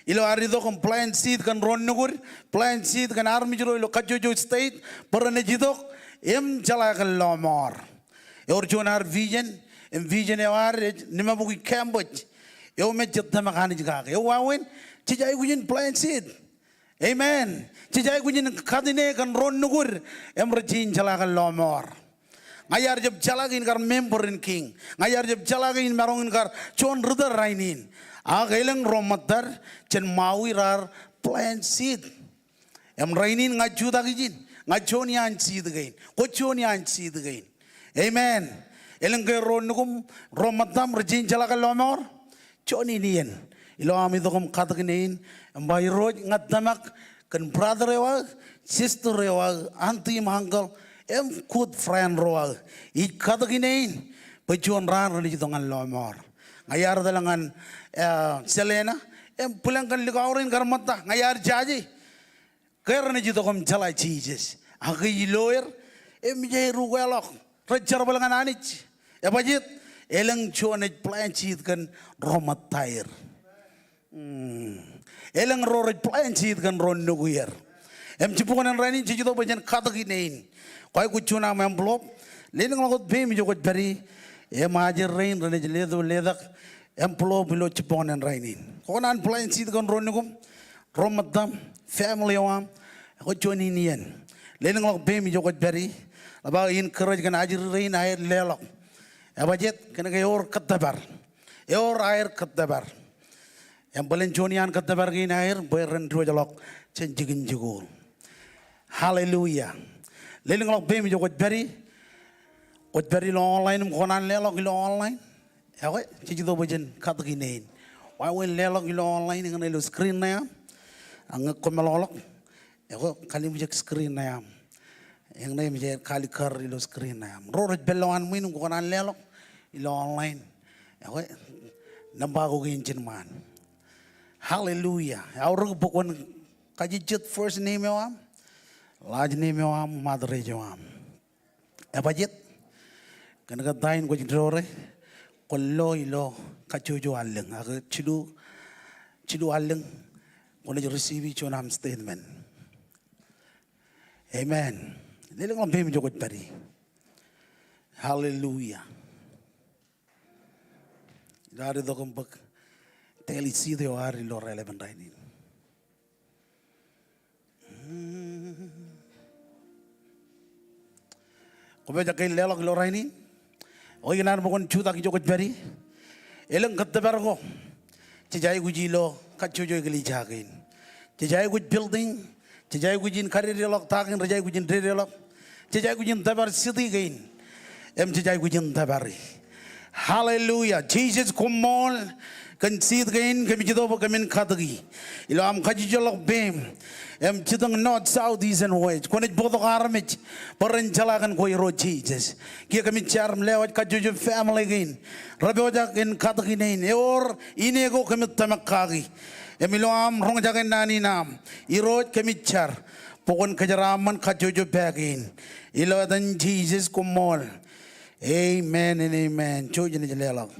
Ilo ad itok im plant seed kōn ro nukud, plant seed kōn armej ro ilo kajjojo state, bwe renaaj itok im jeḷā kōn lọmọọr. Ewōr juon ad vision, im vision eo ad ej limabukwi campus eo me jej tōmak Anij kake. Eo wāween, jej aikuj in plant seed. Amen. Jej aikuj in kat ine kōn ro nukud im rej jañin jeḷā kōn lọmọọr. Ña iar jab jeḷā ke in kar member in kiiñ. Ña iar jab jeḷā ke in maroñ in kar juon ritōl rainin. Ak elōñ ro ṃōttad jān Maui raar plant seed. Im rainin ña jutak ijin, ña juon iaan seed kein. Kwōj juon iaan seed kein. Amen. Elōñ ke ro nukuṃ, ro ṃōttaṃ rej jañin jeḷā kōn lọmọọr? Juon in iien ilo aṃ itok im katōk ine in, im ba, Irooj, ña tōmak kōn brother eo aō, sister eo aō, auntie im uncle, im good friend ro aō. Ij katōk ine in bwe juon raan renaaj itok ñan lọmọọr. Ña iar etal ñan, eh, Selena, im bwilōñ kōn likao rein kar ṃōtta. Ña iar jaje ke renaaj itok im jeḷā Jisōs. Ak ij lo er, im ij aer ukeḷọk. Rej jerbal ñan Anij. Ebajjeet? Elōñ juon ej plant seed kōn ro ṃōttaer. Hmm. Elōñ ro rej plant seed kōn ro nukuier. Im jibboñōn in rainin jej itok bwe jen katōk ine in. Kwōj aikuj juon aṃ envelope. Lelōñḷọk wōt peiṃ ijo kwōj pād ie. Im ajri rein renaaj letok, letak envelope ilo jibboñōn in rainin. Kwō kōṇaan plant seed kōn ro nukuṃ. ro ṃōttaṃ, family eo aṃ, ekwe juon in iien. Lelōñḷọk peiṃ ijo kwōj pād ie, ḷap aō encourage kōn ajri rein aer leḷọk. Ebajet, kōnke ewōr kōttōpar. Ewōr aer kōttōpar. Im bōlen juon iaan kōttōpar kein aer, bwe ren diwōjḷọk jān jikin jikuuḷ. Hallelujah. Lelōñḷọk peiṃ ijo kwōj pād ie. Kwōj pād ilo online im kwō kōṇaan leḷọk ilo online. Ekwe, jej itok bwe jen katōk ine in. Wāween leḷọk ilo online, eñin ilo screen ṇe aṃ. Ak ñe kwō meḷọkḷọk, ekwe, kalimjek screen ṇe aṃ. Eñin im jej kalikkar ilo screen ṇe aṃ. Ro rej pād lowaan ṃwiin im kwō kōṇaan leḷọk ilo online. Ekwe, nōṃba ko kein jen ṃaan. Hallelujah. Eaorōk bwe kwōn kajejjet first name eo aṃ, last name eo aṃ, im address eo aṃ. Ebajet, kōnke ta in kwōj dọọre, kwōn lo ilo kajjojo allōñ, ak jilu, jilu allōñ, kwōnaaj receive juon aṃ statement. Amen. Lelōñḷọk peiṃ ijo kwōj pād ie. Hallelujah. Ilo ad itok im bōk daily seed eo ad ilo raelepen rainin. Kwō pojak ke leḷọk ilo rainin? O ikōṇaan bwe kwōn jutak ijo kwōj pād ie. Elōñ kōttōpar ko jej aikuj ilo kajjojo eklejia kein. Jej aikuj building, jej aikuj in kadedeḷọk ta kein rej aikuj in dedeḷọk. Jej aikuj in tōpar city kein. Im jej aikuj in tōpari. Hallelujah. Jisōs koṃṃool kōn seed kein kōmij itok bwe kōmin katōki. Ilo aṃ kajjojo ḷọk peiṃ im jitōñ north, south, east and west. Kwōnaaj bōktok armej bwe ren jeḷā kōn kwe Irooj Jisōs. Kiiō kōmij jar im lewōj kajjojo family kein repojak in katōk ine in. Ewōr ine ko kōmij tōmak kaki. Im ilo aṃ roñjake naan in aṃ, Irooj, kōmij jar bwe kwōn kōjeraaṃṃan kajjojo pā kein. Ilo etan Jisōs koṃṃool. Amen and amen. Jouj im leḷọk.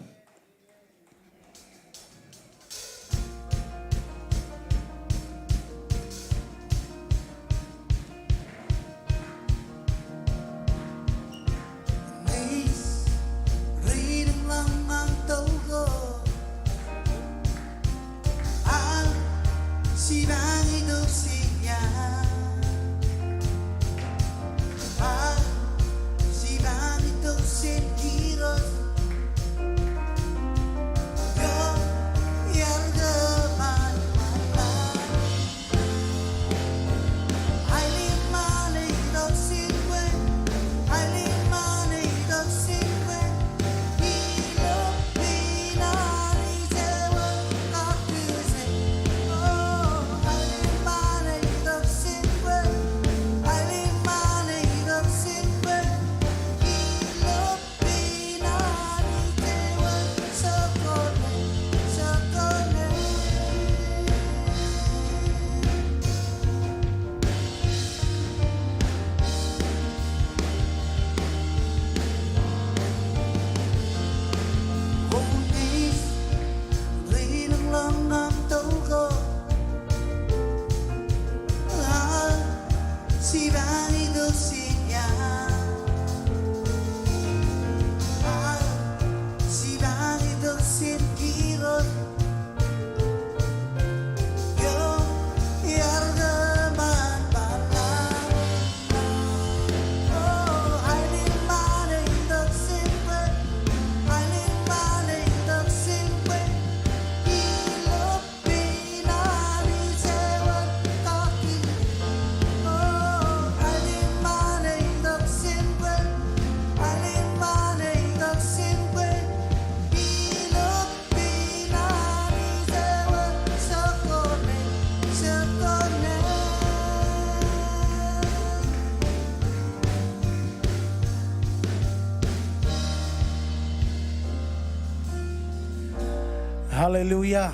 Hallelujah.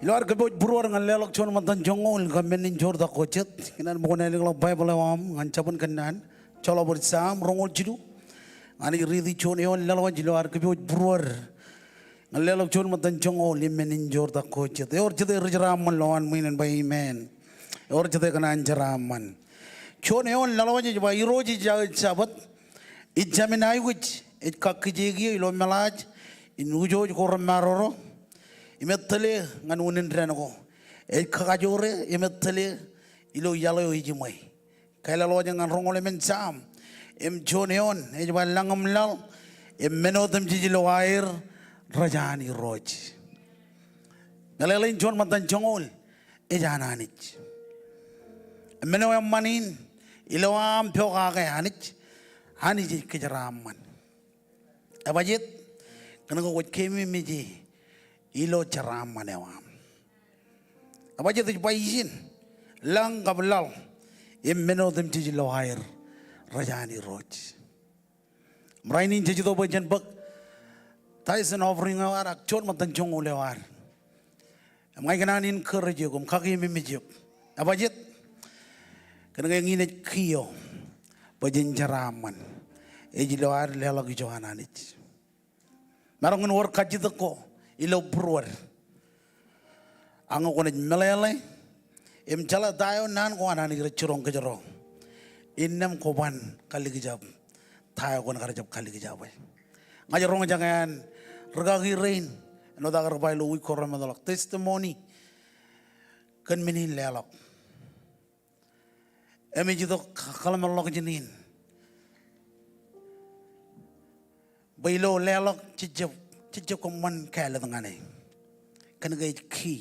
Ilo ad kōpooj būruod ñan leḷọk juon ṃōttan joñoul kab men in joortak ko jet, ikōṇaan bwe kwōn ālikḷọk Baibōḷ eo aṃ ñan jabōn Kōnnaan. Joḷọk bōd Sam roñoul jilu. Ña ij riiti juon eoon laḷwōj ilo ad kōpooj būruod ñan leḷọk juon ṃōttan joñoul im men in joortak ko jet. Ewōr jete ri jeraaṃṃan lowaan ṃwiin en ba amen. Ewōr jete kōṇaan jeraaṃṃan. Juon eoon laḷwōj ej ba, Irooj ej aō Jabōt. Ijjāmin aikuj ej kakkije kiiō ilo meḷaaj in wūjooj ko remaroro im ettōle ñan unin dān ko. Ej kakajoore im ej tōle ilo iaḷ eo ejiṃwe. Kālọk ḷọk ñan roñoul emān Sam im juon eoon ej ba, lañ im laḷ im men otemjej ilo aer rej an Irooj. Meḷeḷein juon ṃōttan joñoul ej an Anij. Im men eo eṃṃan in, ilo aṃ pokake Anij, Anij ej kōjeraaṃṃan. Ebajet? Kōnke kwōj keememej e ilo jeraaṃṃan eo aṃ. Ebajet ej ba ijin, lañ kab laḷ im men otemjej ilo aer rej an Irooj. Im rainin jej itok bwe jen bōk tithes and offering eo ad ak juon ṃōttan joñoul eo ad. Im ña ikōṇaan encourage eok im kakeememej eok. Ebajet? Kōnke eñin ej key eo bwe jen jeraaṃṃan. Ej ilo ad leḷọk ijo an Anij. Maroñ in wōr kajjitōk ko ilo būruod. Ak ñe kwōnaaj meḷeḷe im jeḷā ta eo naan ko an Anij rej jiroñ kōjro, innām kwō ban kalikjab ta eo kwōn kar jab kalikjab e. Ña ij roñjake an rikaki rein āinwōt aō kar ba ilo wiik ko remootḷọk, testimony kōn men in leḷọk. Im ej itok kōḷmānḷọkjeṇ in bwe ilo leḷọk jej jab, jej jab kōṃṃan kāālōt ñan e. Kōnke ej key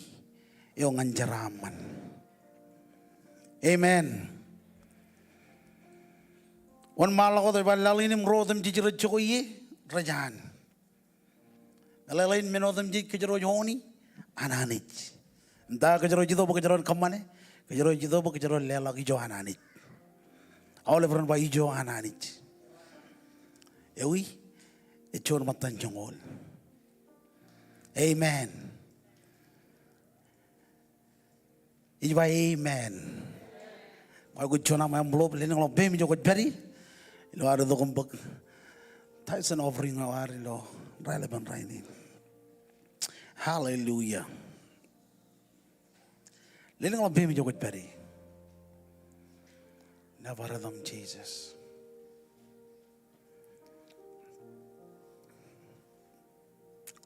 eo ñan jeraaṃṃan. Amen. Wōnṃaanḷọk wōt ej ba laḷ in im ro otemjej rej jokwe ie rej an. Meḷeḷein men otemjej kōjro ej own e an Anij. Im ta kōjro ej itok bwe kōjro en kōṃṃane? Kōjro ej itok bwe kōjro en leḷọk ijo an Anij. Aolep ren ba ijo an Anij. Ewi? Ej juon ṃōttan joñoul. Amen. Ij ba amen. Kwōj juon aṃ envelope, lelōñḷọk peiṃ ijo kwōj pād ie ilo ad itok im bōk tithes and offering eo ad ilo raelepin rainin. Hallelujah. Lelōñḷọk peiṃ ijo kwōj pād ie. Nōbar etaṃ Jisōs.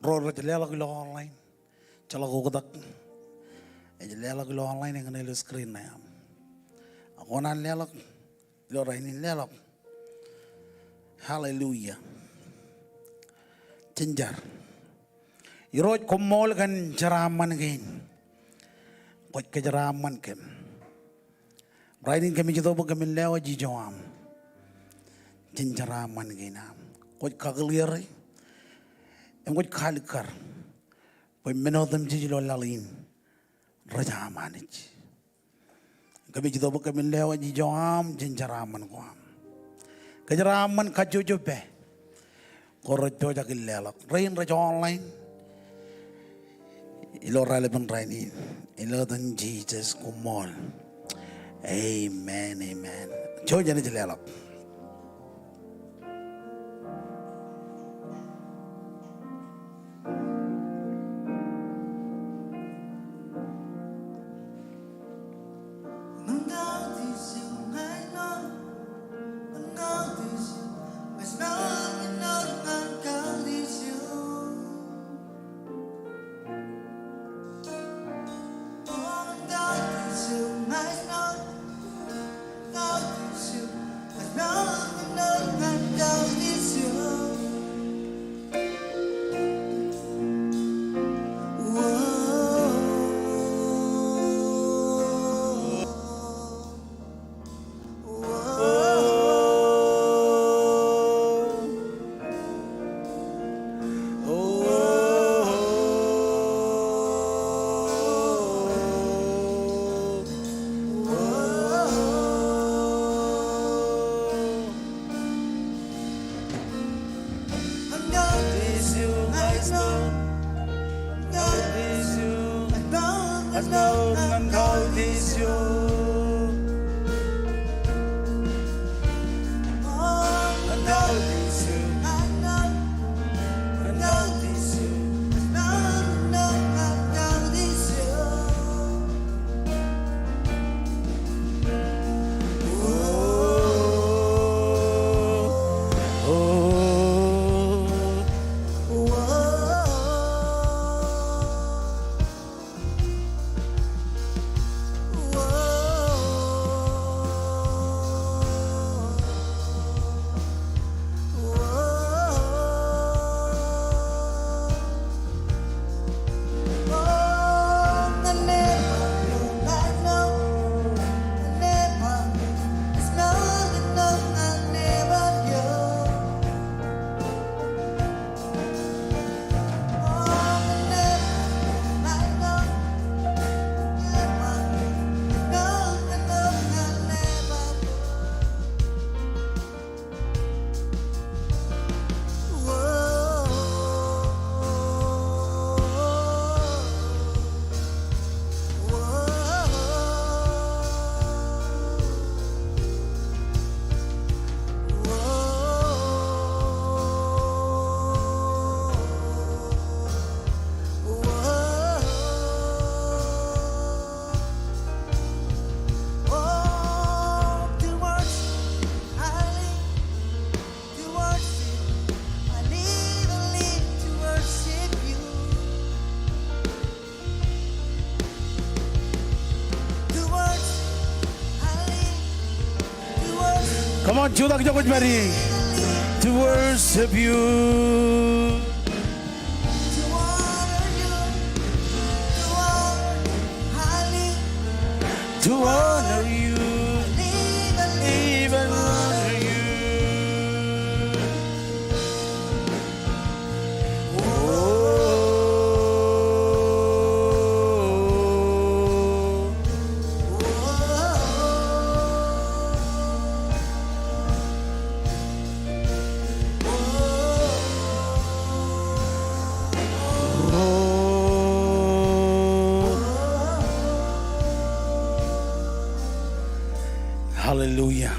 Ro rej leḷọk ilo online, ejjeḷọk oktak. Ej leḷọk ilo online eñin ilo screen ṇe aṃ. Ak kwōnaaj leḷọk ilo rainin, leḷọk. Hallelujah. Jen jar. Irooj, koṃṃool kōn jeraaṃṃan kein. Kwōj kōjeraaṃṃan kōm. Rainin kōmij itok bwe kōmin lewōj ijo aṃ jān jeraaṃṃan kein aṃ. Kwōj kakōḷḷe im kwōj kaalikkar bwe men otemjej ilo laḷ in rej aṃ Anij. Kōmij itok bwe kōmin lewōj ijo aṃ jān jeraaṃṃan ko aṃ. Kōjeraaṃṃan kajjojo pā ko rej pojak in leḷọk. Rein rej online ilo raelepin rainin, ilo etan Jisōs, koṃṃool. Amen, amen. Jouj jenaaj leḷọk. Jutak ijo kwōj pād ie. To worship you. To honor you. Even honor you. Hallelujah.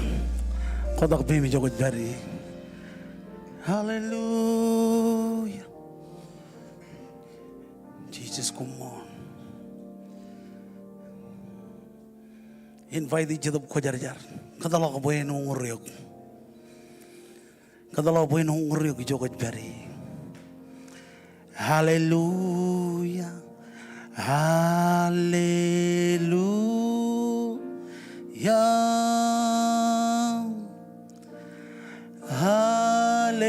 Kotak peiṃ ijo kwōj pād ie. Hallelujah. Jisōs, koṃṃool. Invite Jetōb Kwōjarjar. Kōtḷọk bwe en uñūr eok. Kōtḷọk bwe en uñūr eok ijo kwōj pād ie. Hallelujah. Hallelujah. Hallelujah.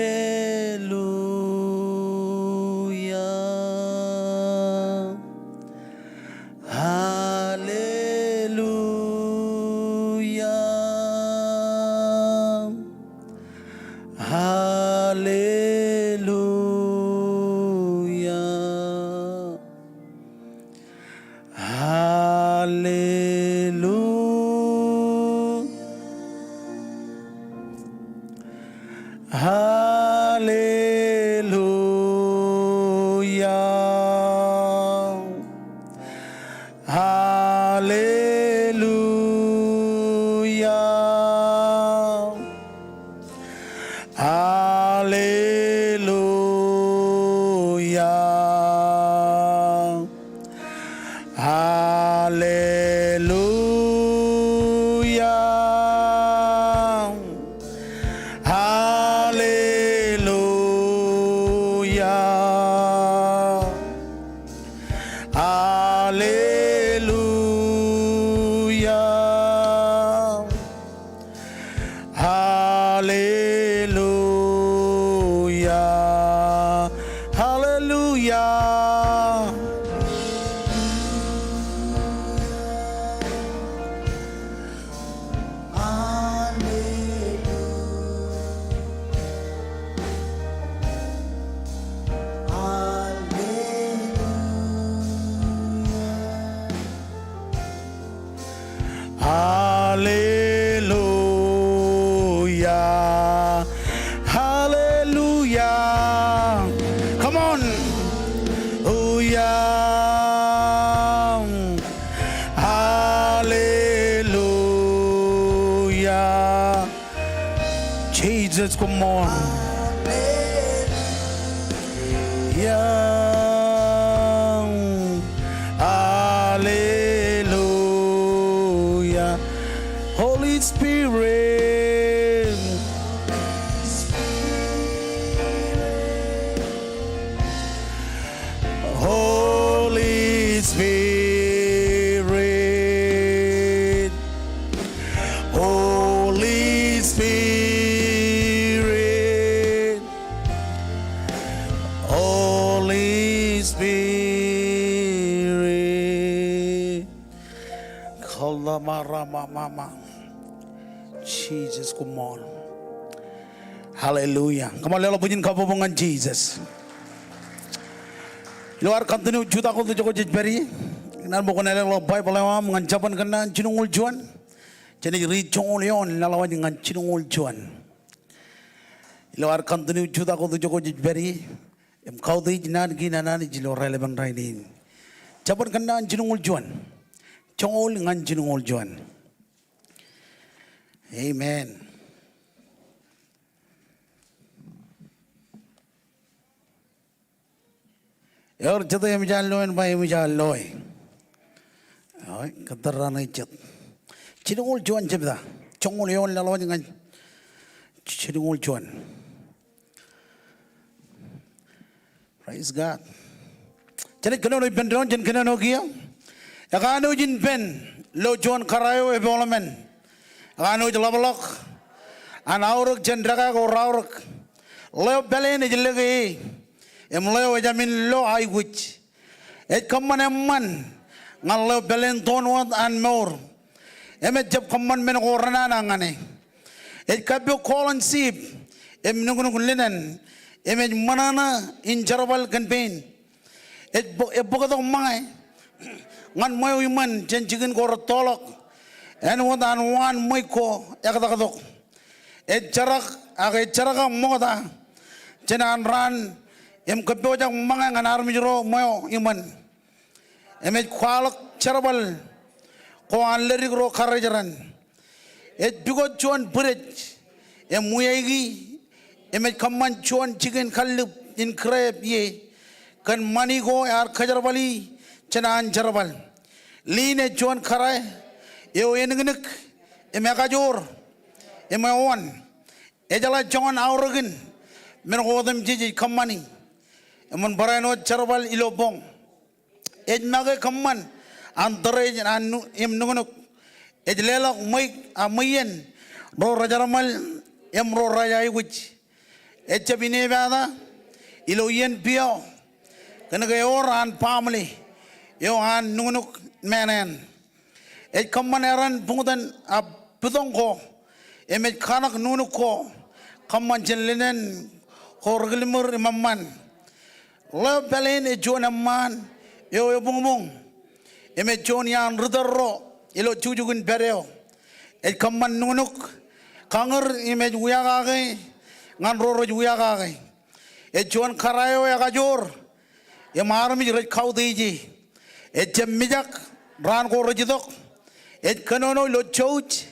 Hallelujah. Hallelujah. Hallelu-, hallelujah. Hallelujah. Hallelujah. Hallelujah. Hallelujah. Hallelujah. Hallelujah. Hallelujah. Hallelujah. Come on. Hallelujah. Hallelujah. Jisōs, koṃṃool. Hallelujah. Hallelujah. Holy Spirit. Holy Spirit. Holy Spirit. Holy Spirit. Kalamaramamama. Jisōs, koṃṃool. Hallelujah. Come on, leḷọk bwijin kabbokbok ñan Jisōs. Ilo ad continue jutak wōt ijo kwōj pād ie, ikōṇaan bwe kwōn leḷọk Baibōḷ eo aṃ ñan Jabōn Kōnnaan jilñuul juon. Jenaaj riit joñoul eoon laḷ waj ñan jilñuul juon. Ilo ad continue jutak wōt ijo kwōj pād ie im kautiej naan kein an Anij ilo raelepen rainin. Jabōn Kōnnaan jilñuul juon, joñoul ñan jilñuul juon. Amen. Ewōr jete eṃōj an loe, en ba eṃōj an loe. Eo, kōttōr raṇe jet. Jilñuul juon jebta. Joñoul eoon laḷ waj ñan jilñuul juon. Praise God. Jenaaj kōnono ippān doon, jen kōnono kiiō. Ekanooj in pen lo juon kōrā eo epooḷmān. Ekanooj ḷapḷọk. an aorōk jān dekā ko raorōk. Ḷeo pāleen ej lōke e, im ḷeo ejāmin lo aikuj. Ej kōṃṃan eṃṃan ñan ḷeo pāleen toon wōt an mour, im ejjab kōṃṃan men ko renana ñan e. Ej kappok kooḷan siip im nuknuk linen, im ej ṃōṇōṇō in jerbal kōn pein. Ej bō-, ej bōktok ṃōñā ñan ṃweo iṃōn jān jikin ko rettoḷọk āinwōt an waan ṃweiuk ko ektaktok. Ej jerak, ak ej jerkak ṃokta jān an raan, im kōppojak ṃōñā ñan armej ro ṃweo iṃōn. Im ej kwaḷọk jerbal ko an ledik ro karijeran. Ej pukot juon bwidej im wiaiki, im ej kōṃṃan juon jikin kallib in grep ie kōn ṃani ko ear kōjerbali jān an jerbal. Liin ej juon kōrā eo eniknik im ekajoor im ewōn. Ejeḷā joñan aorōkin men ko otemjej ej kōṃṃani. Im eṃōj barāinwōt jerbal ilo boñ. Ej make kōṃṃan an tōre jān an nu-, im nuknuk. Ej leḷọk ṃweiuk, a, ṃweien ro rejerṃōl im ro rej aikuj. Ejjab inepata ilo iien piọ kōnke ewōr an baaṃle eo an nuknuk meanaan. Ej kōṃṃan eran buñtōn, a, pitoñ ko, im ej kaṇak nuknuk ko kōṃṃan jān linen ko ri kilmir im eṃṃan. Ḷeo pāleen ej juon eṃṃaan eo ebuñbuñ, im ej juon iaan ri tōl ro ilo jukjuk in pād eo. Ej kōṃṃan nuknuk kañūr im ej wiakake ñan ro rej wiakake. Ej juon kōrā eo ekajoor im armej rej kautiej e. Ejjab mijak raan ko rej itok. Ej kōnono ilo jouj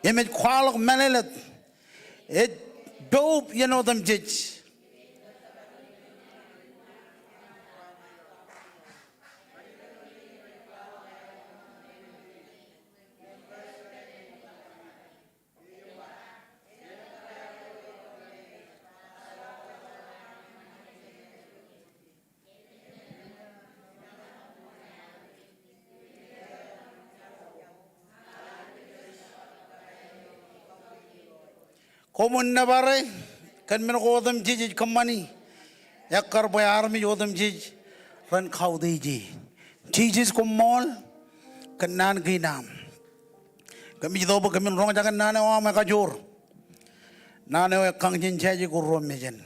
im ej kwaḷọk mālōtlōt. Ej poub iien otemjej. Koṃwin nōbare kōn men ko otemjej ej kōṃṃani, ekkar bwe armej otemjej ren kautiej e. Jisōs koṃṃool kōn naan kein aṃ. Kōmij itok bwe kōmin roñjake naan eo aṃ ekajoor. Naan eo ekkañ jān jāje ko ruo mejān.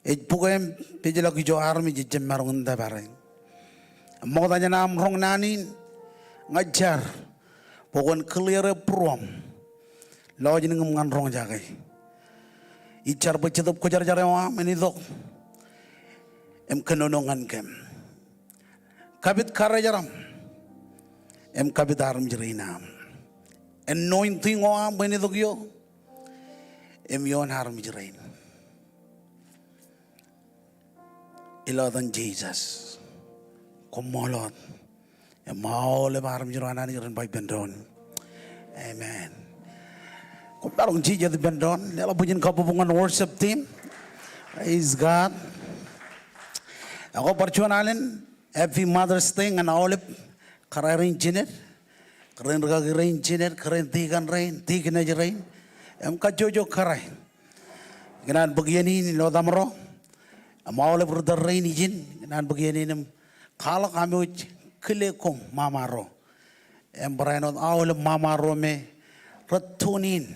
Ej bukwe im pejlọk ijo armej ejjab maroñ in tōpare. Ṃokta jān aṃ roñ naan in, ña ij jar bwe kwōn clear e būruōṃ. Lọjilñin im ñan roñjake. Ij jar bwe Jetōb Kwōjarjar eo aṃ en itok im kōnono ñan kōm. Kapit karijeram im kapit armej rein aṃ. Anointing eo aṃ bwe en itok ioō im ioon armej rein. Ilo etan Jisōs, koṃṃool wōt. Im aolep armej ro an Anij ren ba ippān doon, amen. Koṃ maroñ jijet ippān doon. Leḷọk bwijin kabbokbok ñan worship team. Praise God. Ak bar juon alen, Happy Mother's Day ñan aolep kōrā rein jined, kōrā rein rikaki rein jined, kōrā rein tikōn rein, tikōnej rein, im kajjojo kōrā. Ikōṇaan bōk iien in ilo etaṃro im aolep ri tōl rein ijin, ikōṇaan bōk iien in im kwaḷọk amouj kile koṃ mama ro im barāinwōt aolep mama ro me rej tune in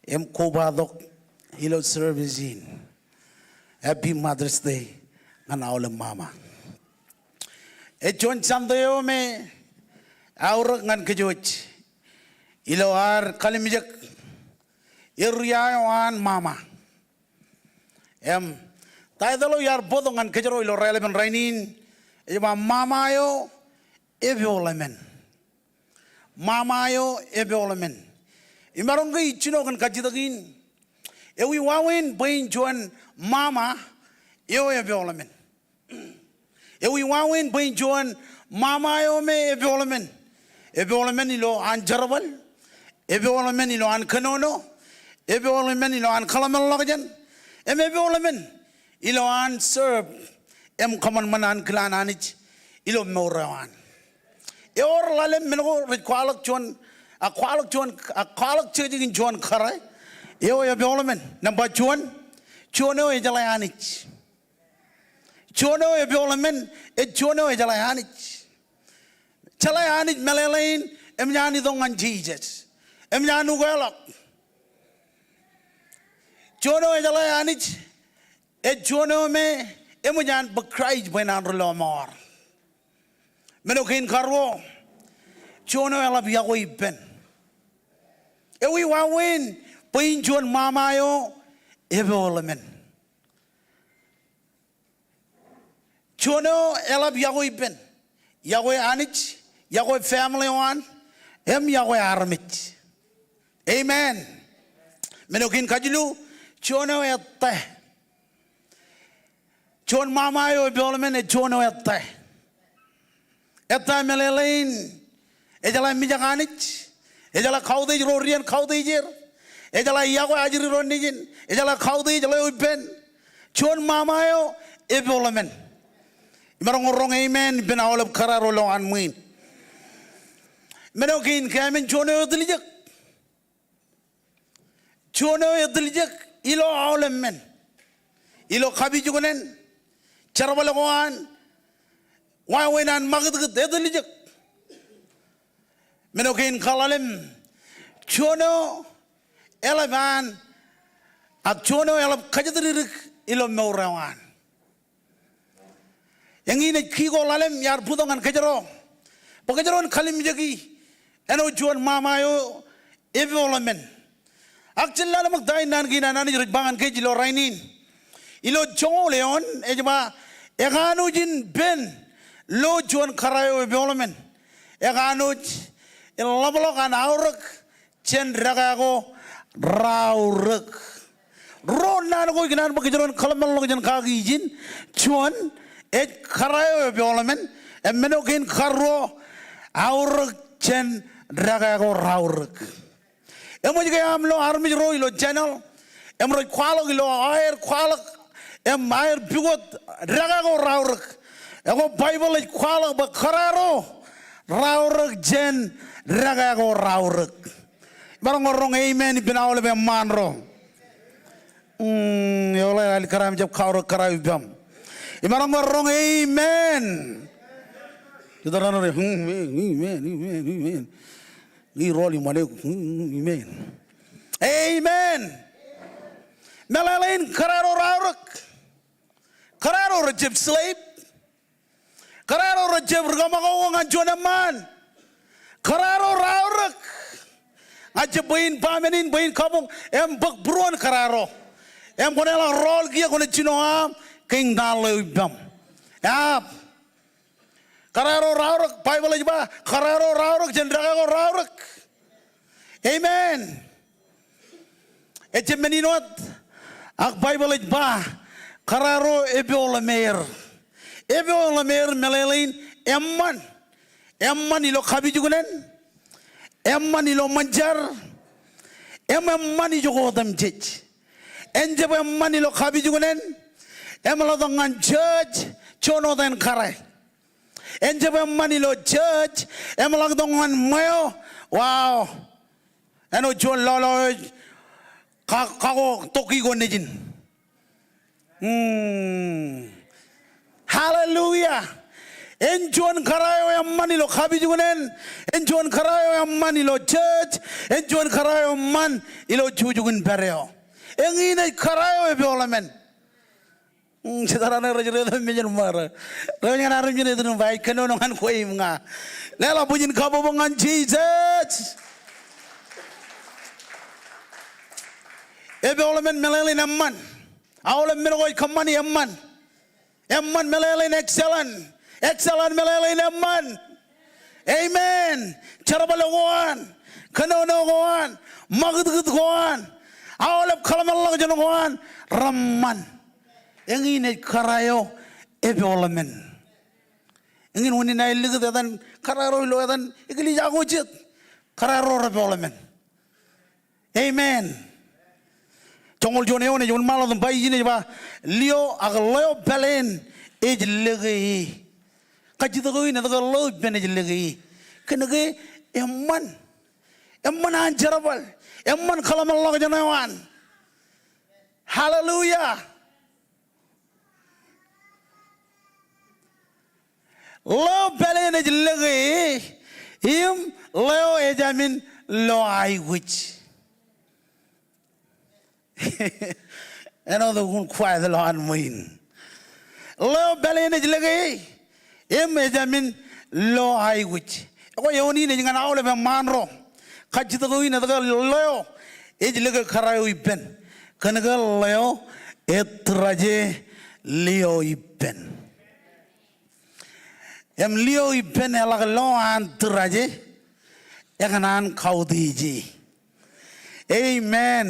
im kobatok ilo service in. Happy Mother's Day ñan aolep mama. Ej juon Sunday eo me eaorōk ñan kōj wōj ilo ad kalimjek area eo an mama. Im title eo iar bōktok ñan kōjro ilo raelepen rainin ej ba Mama eo Epoḷemān. Mama eo Epoḷemān. Imaroñ ke ij jino kōn kajjitōk in, ewi wāween bwe in juon mama eo epoḷemān? Ewi wāween bwe in juon mama eo me epoḷemān? Epoḷemān ilo an jerbal, epoḷemān ilo an kōnono, epoḷemān ilo an kōḷmānḷọkjeṇ, im epoḷemān ilo an serve im kōṃanṃan ankilaan Anij ilo mour eo an. Ewōr ḷalem men ko rej kwaḷọk juon, a kwaḷọk juon, a kwaḷọk jekjekin juon kōrā, eo epeoḷmān. Nōṃba juon, juon eo ejeḷā Anij. Juon eo epeoḷmān, ej juon eo ejeḷā Anij. Jeḷā Anij meḷeḷein, eṃōj an itok ñan Jisōs. Eṃōj an ukeḷọk. Juon eo ejeḷā Anij, ej juon eo me eṃōj an bōk Kraist bwe en an ri lọmọọr. Men eo kein karuo, juon eo eḷap yokwe ippān. Ewi wāween bwe in juon ṃaṃa eo epeoḷmān. Juon eo eḷap yokwe ippān. Yokwe Anij, yokwe family eo an, im yokwe armej. Amen. Men eo kein kajilu, juon eo ettā. Juon ṃaṃa eo epeoḷmān ej juon eo ettā. Ettā meḷeḷein, ejeḷā mijak Anij, ejeḷā kautiej ro rien kautiej er, ejeḷā yokwe ajri ro nejin, ejeḷā kautiej ḷeo ippān. Juon ṃaṃa eo epeoḷmān. Imaroñ roñ amen ippān aolep kōrā ro ilowaan ṃwiin. Men eo kein kāmen juon eo etiljek. Juon eo etiljek ilo aolep men. Ilo kapijuknen, jerbal ko an, wāween an ṃakūtkūt, etiljek. Men eo kein kaḷalem, juon eo eḷap an, ak juon eo eḷap kōjatdikdik ilo mour eo an. Eñin ej kiko ḷalem iar bōktok ñan kōjro bwe kōjro en kalimjeki āinwōt juon ṃaṃa eo epeoḷmān. Ak jen lale ṃōk ta in naan kein an Anij rej ba ñan kōj ilo rainin. Ilo joñoul eoon ej ba, ekanooj in pen lo juon kōrā eo epeoḷmān. Ekanooj in ḷapḷọk an aorōk jān dekā ko raorōk. Ruo naan ko ikōṇaan bwe kōjro en kōḷmānḷọkjeṇ kaki ijin. Juon, ej kōrā eo epeoḷmān. Im men eo kein karuo, aorōk jān dekā ko raorōk. Eṃōj ke aṃ lo armej ro ilo channel im rej kwaḷọk ilo aer kwaḷọk im aer pukot dekā ko raorōk. Ekwe Baibōḷ ej kwaḷọk bwe kōrā ro raorōk jān dekā ko raorōk. Imaroñ roñ amen ippān aolep eṃṃaan ro. Mm, eoḷe ālikkar aṃ jab kaorōk kōrā eo ippaṃ. Imaroñ roñ amen. Ito raan eo, amen, amen, amen, amen. Ñe ro ḷe iṃaan eok, amen. Amen. Meḷeḷein kōrā ro raorōk. Kōrā ro rejjab slave. Kōrā ro rejjab ri kaṃakoko ñan juon eṃṃaan. Kōrā ro raorōk. Ña ij jab bwe in ba men in bwe in kabuñ im bōk būruon kōrā ro. Im kwōn eḷak rọọl kiiō kwōnaaj jino aṃ kein taḷ eo ippaṃ. Eaab. Kōrā ro raorōk, Baibōḷ ej ba, kōrā ro raorōk jān dekā ko raorōk. Amen. Ejjab men in wōt, ak Baibōḷ ej ba, kōrā ro epeoḷmāer. Epeoḷmāer meḷeḷein eṃṃan. Eṃṃan ilo kapijuknen, eṃṃan ilo ṃōn jar, im eṃṃan ijoko otemjej. En jab eṃṃan ilo kapijuknen im ḷotak ñan church, juon wōt en kōrā. En jab eṃṃan ilo church im ḷaktok ñan ṃweo. Wow. Āinwōt juon lọlọk eo ej ka-, kako tokki ko nejin. Hmm. Hallelujah. En juon kōrā eo eṃṃan ilo kapijuknen. En juon kōrā eo eṃṃan ilo church. En juon kōrā eo eṃṃan ilo jukjukin pād eo. Eñin ej kōrā eo epeoḷmān. Mm, jet raṇe rej reto mejān ṃōrā. Rej ñan armej in etdin ba ij kōnono ñan kwe im ña. Leḷọk bwe jen kabbokbok ñan Jisōs. Epeoḷmān meḷeḷein eṃṃan. Aolep men ko ej kōṃṃani eṃṃan. Eṃṃan meḷeḷein excellent. Excellent meḷeḷein eṃṃan. Amen. Jerbal ko an, kōnono ko an, ṃakūtkūt ko an, aolep kōḷmānḷọkjeṇ ko an, reṃṃan. Eñin ej kōrā eo epeoḷmān. Eñin unin aer likūt etan kōrā ro ilo etan eklejia ko jet. Kōrā ro repeoḷmān. Amen. Joñoul juon eoon ej wōnṃaanḷọk im ba ijin ej ba, lio ak ḷeo pāleen ej lōke e. Kajjitōk eo in etke ḷeo ippān ej lōke e. Kōnke eṃṃan. Eṃṃan an jerbal. Eṃṃan kōḷmānḷọkjeṇ eo an. Hallelujah. Ḷeo pāleen ej lōke, im ḷeo ejāmin lo aikuj. Āinwōt ukun quiet ḷọk an ṃwiin. Ḷeo pāleen ej lōke, im ejāmin lo aikuj. Ekwe eoon in ej ñan aolep eṃṃaan ro. Kajjitōk eo in etke ḷeo ej lōke kōrā eo ippān. Kōnke ḷeo ej tūraje lio ippān. Im lio ippān eḷak lo an tūraje, ekōṇaan kautiej e. Amen.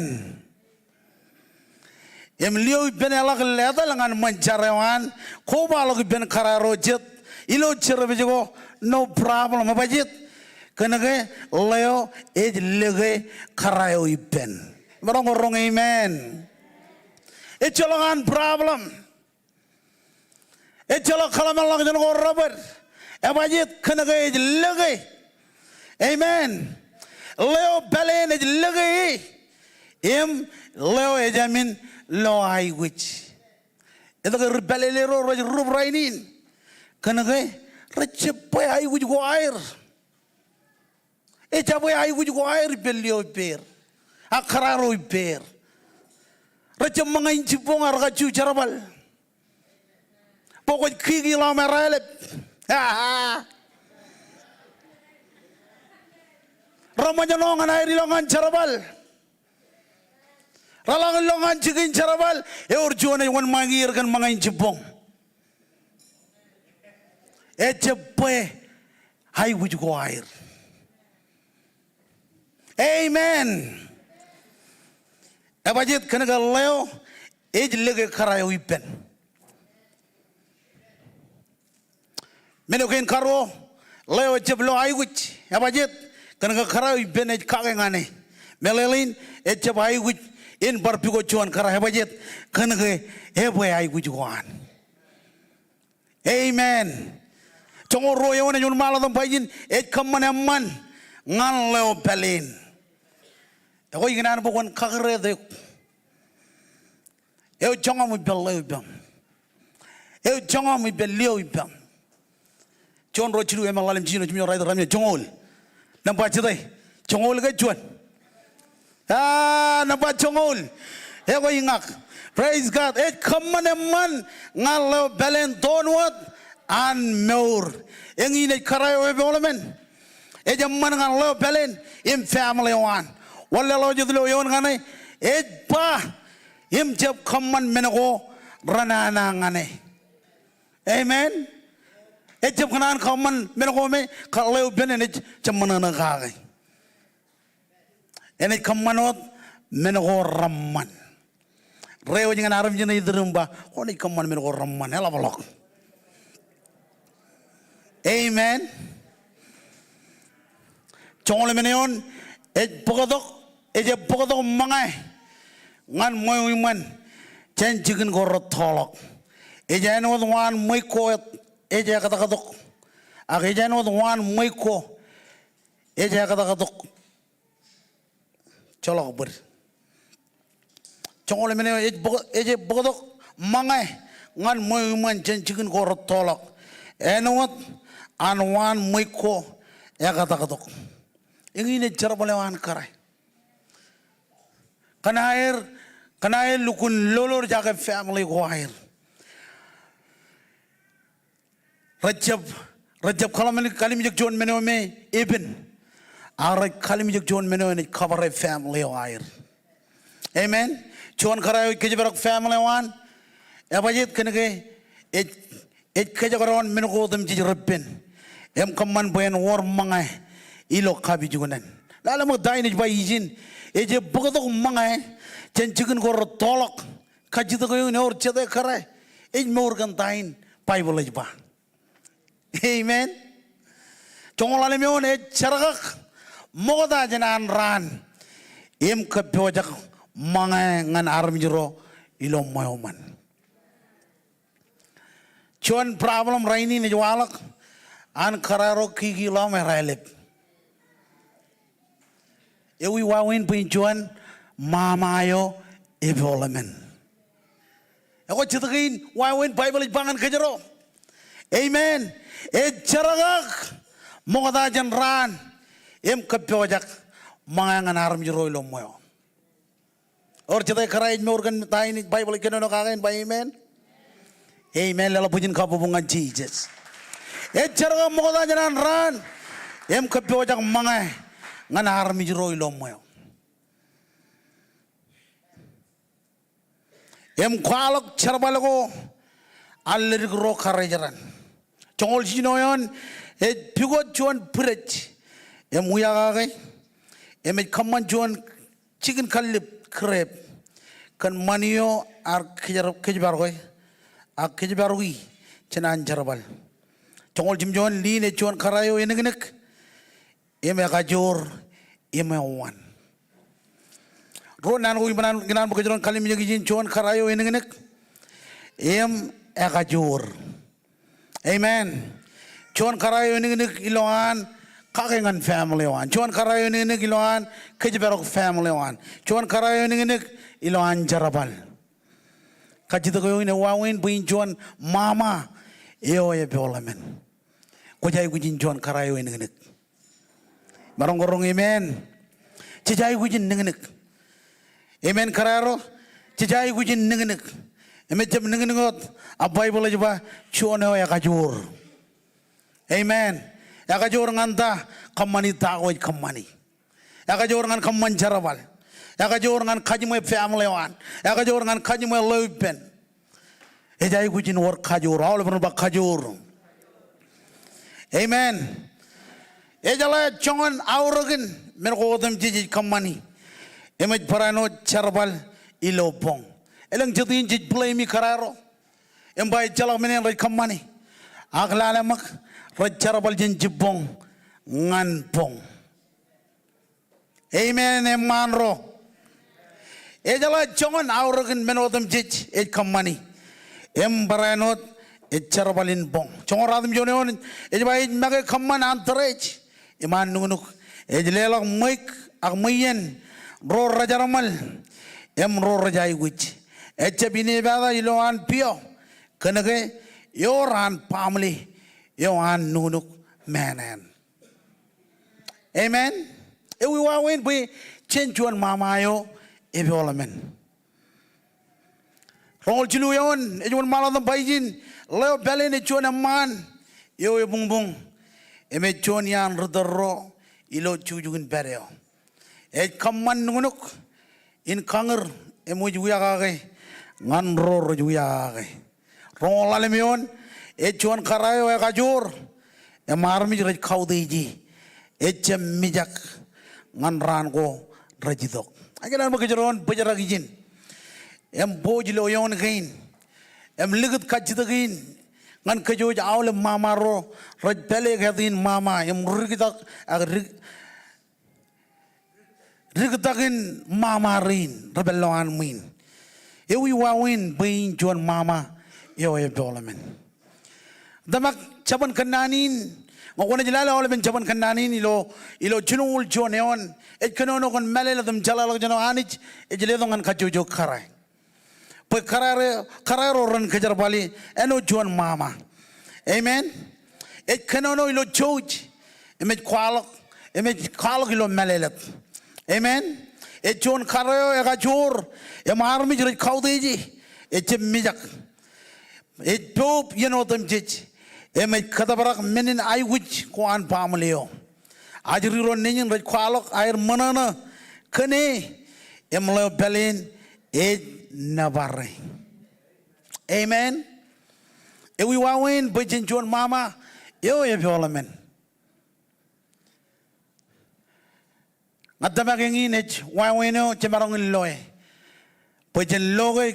Im lio ippān eḷak letal ñan ṃōn jar eo an, kobaḷọk ippān kōrā ro jet ilo jerbal ko, no problem. Ebajeet? Kōnke ḷeo ej lōke kōrā eo ippān. Maroñ ke roñ amen. Ejjeḷọk an problem. Ejjeḷọk kōḷmānḷọkjeṇ ko rebōd. Ebajeet? Kōnke ej lōke. Amen. Ḷeo pāleen ej lōke, im ḷeo ejāmin lo aikuj. Etke ri pālele ro rej rup rainin? Kōnke rejjab bwe aikuj ko aer. Ejjab bwe aikuj ko aer ippān lio ippāer, ak kōrā ro ippāer. Rejjab ṃōñā in jibboñ ak rekajju jerbal. Bwe kwōj kiki ḷọk im erālep. Reṃōjṇọ ñan aer ilọk ñan jerbal. Reḷak ilọk ñan jikin jerbal, ewōr juon ej wōnṃaanḷọk er kōn ṃōñā in jibboñ. Ejjab bwe aikuj ko aer. Amen. Ebajeet? Kōnke ḷeo ej lōke kōrā eo ippān. Men eo kein karuo, ḷeo ejjab lo aikuj. Ebajeet? Kōnke kōrā eo ippān ej kake ñan e. Meḷeḷein, ejjab aikuj in bar pukot juon kōrā. Ebajeet? Kōnke ebwe aikuj ko an. Amen. Joñoul ruo eoon ej wōnṃaanḷọk im ba ijin, ej kōṃṃan eṃṃan ñan ḷeo pāleen. Ekwe ikōṇaan bwe kwōn kakūrtōk eok. Eo joñan ippān ḷeo ippām. Eo joñan ippān lio ippām. Jon ruo jilu, eṃṃan ḷalem jiljino jiljino, raitō, ratimjuon, joñoul. Nōṃba jete? Joñoul ke juon? Ah, nōṃba joñoul. Ekwe iñak. Praise God. Ej kōṃṃan eṃṃan ñan ḷeo pāleen doon wōt an mour. Eñin ej kōrā eo epoḷmān. Ej eṃṃan ñan ḷeo pāleen im family eo an. Wanlaḷọkjeṇ ilo eoon kaṇe, ej ba im jab kōṃṃan men ko renana ñan e. Amen. Ejjab kōṇaan kōṃṃan men ko me, kar ḷeo pāleen ej jab ṃōṇōṇō kake. Enaaj kōṃṃan wōt men ko reṃṃan. Ro ej ñan armej in ej iturūṃ im ba, kwōnaaj kōṃṃan men ko reṃṃan, eḷapḷọk. Amen. Joñoul emān eoon, ej bōktok, ej bōktok ṃōñā ñan ṃweo iṃaan jān jikin ko rettoḷọk. Ej āinwōt waan ṃweiuk ko ej ektaktok. Ak ej āinwōt waan ṃweiuk ko ej ektaktok. Joḷọk bōd. Joñoul emān eoon, ej bōk-, ej bōktok ṃōñā ñan ṃweo iṃaan jān jikin ko rettoḷọk. Āinwōt an waan ṃweiuk ko ektaktok. Eñin ej jerbal eo an kōrā. Kōn aer, kōn aer lukkuun lolorjake family ko aer. Rejjab, rejjab kallimjek, kallimjek juon men eo me epen. Ak rej kallimjek juon men eo enaaj kabare family eo aer. Amen. Juon kōrā eo ej kōjparok family eo an. Ebajeet? Kōnke ej, ej kōjekdọọn men ko otemjej reppen. Im kōṃṃan bwe en wōr ṃōñā ilo kapijuknen. Lale ṃōk ta in ej ba ijin. Ej bōktok ṃōñā jān jikin ko rettoḷọk. Kajjitōk eo in ewōr jete kōrā. Ej mour kōn ta in Baibōḷ ej ba. Amen. Joñoul ḷalem eoon, ej jerkak ṃokta jān an raan im kōppojak ṃōñā ñan armej ro ilo ṃweo iṃaan. Juon problem rainin ej waḷọk an kōrā ro kiki ḷọk im erālep. Ewi wāween bwe in juon ṃaṃa eo epoḷmān. Ekwe, jet kein wāween Baibōḷ ej ba ñan kōjro. Amen. Ej jerkak ṃokta jān raan im kōppojak ṃōñā ñan armej ro ilo ṃweo. Ewōr jete kōrā ej mour kōn ta in Baibōḷ ej kōnono kake in ba amen. Amen. Leḷọk bwijin kabbokbok ñan Jisōs. Ej jerkak ṃokta jān an raan im kōppojak ṃōñā ñan armej ro ilo ṃweo. Im kwaḷọk jerbal ko an ledik ro karijeran. Joñoul jiljino eoon ej pukot juon bwidej im wiakake im ej kōṃṃan juon jikin kallib grep kōn ṃani eo ear kōjparok, kōjparok, ak kōjparok jān an jerbal. Joñoul jimjuon, liin ej juon kōrā eo enōknōk im ekajoor im ewōn. Ruo naan ko ikōṇaan, ikōṇaan bwe kōjro en kallimjek ijin, juon kōrā eo enōknōk im ekajoor. Amen. Juon kōrā eo enōknōk ilowaan kake ñan family eo an. Juon kōrā eo enōknōk ilowaan kōjparok family eo an. Juon kōrā eo enōknōk ilowaan jerbal. Kajjitōk eo in ej wāween bwe in juon ṃaṃa eo epoḷemen. Kwōj aikuj in juon kōrā eo enōknōk. Maroñ ke roñ amen? Jej aikuj in nōknōk. Amen, kōrā ro? Jej aikuj in nōknōk. Im ejjab nōknōk wōt, ak Baibōḷ ej ba juon eo ekajoor. Amen. Ekajoor ñan ta? Kōṃṃani ta ko ej kōṃṃani. Ekajoor ñan kōṃṃan jerbal. Ekajoor ñan kajiṃwe family eo an. Ekajoor ñan kajiṃwe ḷeo ippān. Ej aikuj in wōr kajoor. Aolepen ren ba kajoor. Amen. Ejeḷā joñan aorōkin men ko otemjej ej kōṃṃani im ej barāinwōt jerbal ilo boñ. Elōñ jet in jej blame-i kōrā ro im ba ejjeḷọk men eṇ rej kōṃṃani. Ak lale ṃōk, rej jerbal jān jibboñ ñan boñ. Amen, eṃṃaan ro. Ejeḷā joñan aorōkin men otemjej ej kōṃṃani im barāinwōt ej jerbal in boñ. Joñoul ratimjuon eoon ej ba ej make kōṃṃan an tōre im an nuknuk. Ej leḷọk ṃweiuk ak ṃweien ro rejerṃōl im ro rej aikuj. Ejjab inepata ilowaan pio kōnke ewōr an baaṃle eo an nuknuk māāṇāṇ. Amen. Ewi wāween bwe jen juon ṃaṃa eo epoḷemen. Roñoul jilu eoon ej wōnṃaanḷọk im ba ijin, ḷeo pāleen ej juon eṃṃaan eo ebuñbuñ im ej juon iaan ri tōl ro ilo jujukin pād eo. Ej kōṃṃan nuknuk in kañūr im ej wiakake ñan ro rej wiakake. Roñoul ḷalem eoon ej juon kōrā eo ekajoor im armej rej kautiej e. Ejjab mijak ñan raan ko rej itok. Ak ikōṇaan bwe kōjro en bōjrak ijin im bōk ilo eoon kein im likūt kajjitōk in ñan kōj wōj aolep ṃaṃa ro rej pāle kate in ṃaṃa im riktak ak rik- riktakin ṃaṃa rein rej pād ilowaan ṃwiin. Ewi wāween bwe in juon ṃaṃa eo epoḷemen. Tōmak jabōn kōnnaan in, ñe kwōnaaj lale aolepen jabōn kōnnaan in ilo, ilo jinoñoul juon eoon, ej kōnono kōn mālōtlōt im jeḷāḷọkjeṇ eo Anij ej letok ñan kajjojo kōrā. Bwe kōrā ro, kōrā ro ren kōjerbale āinwōt juon ṃaṃa. Amen. Ej kōnono ilo jouj im ej kwaḷọk, im ej kwaḷọk ilo mālōtlōt. Amen. Ej juon kōrā eo ekajoor im armej rej kautiej e. Ejjab mijak. Ej poub iien otemjej im ej kōtōprak men in aikuj ko an baaṃle eo. Ajri ro nejin rej kwaḷọk aer ṃōṇōṇō kōn e im ḷeo pāleen ej nōbar e. Amen. Ewi wāween bwe jen juon ṃaṃa eo epoḷemen. Ñan tōmak eñin ej wāween eo jemaroñ in loe bwe jen lo ke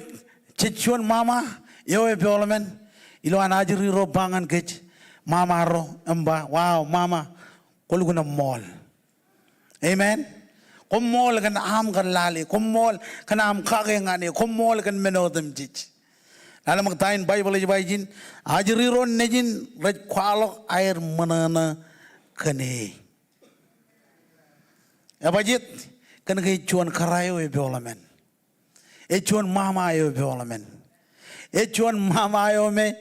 jej juon ṃaṃa eo epoḷemen. Ilowaan ajri ro ba ñan kōj, ṃaṃa ro, im ba, wow, ṃaṃa, kwō lukkuun ṃool. Amen. Koṃṃool kōn aṃ kar lale. Koṃṃool kōn aṃ kake ñan e. Koṃṃool kōn men otemjej. Lale ṃōk ta in Baibōḷ ej ba ijin, ajri ro nejin rej kwaḷọk aer ṃōṇōṇō kōn e. Ebajeet? Kōnke ej juon kōrā eo epoḷemen. Ej juon ṃaṃa eo epoḷemen. Ej juon mama eo me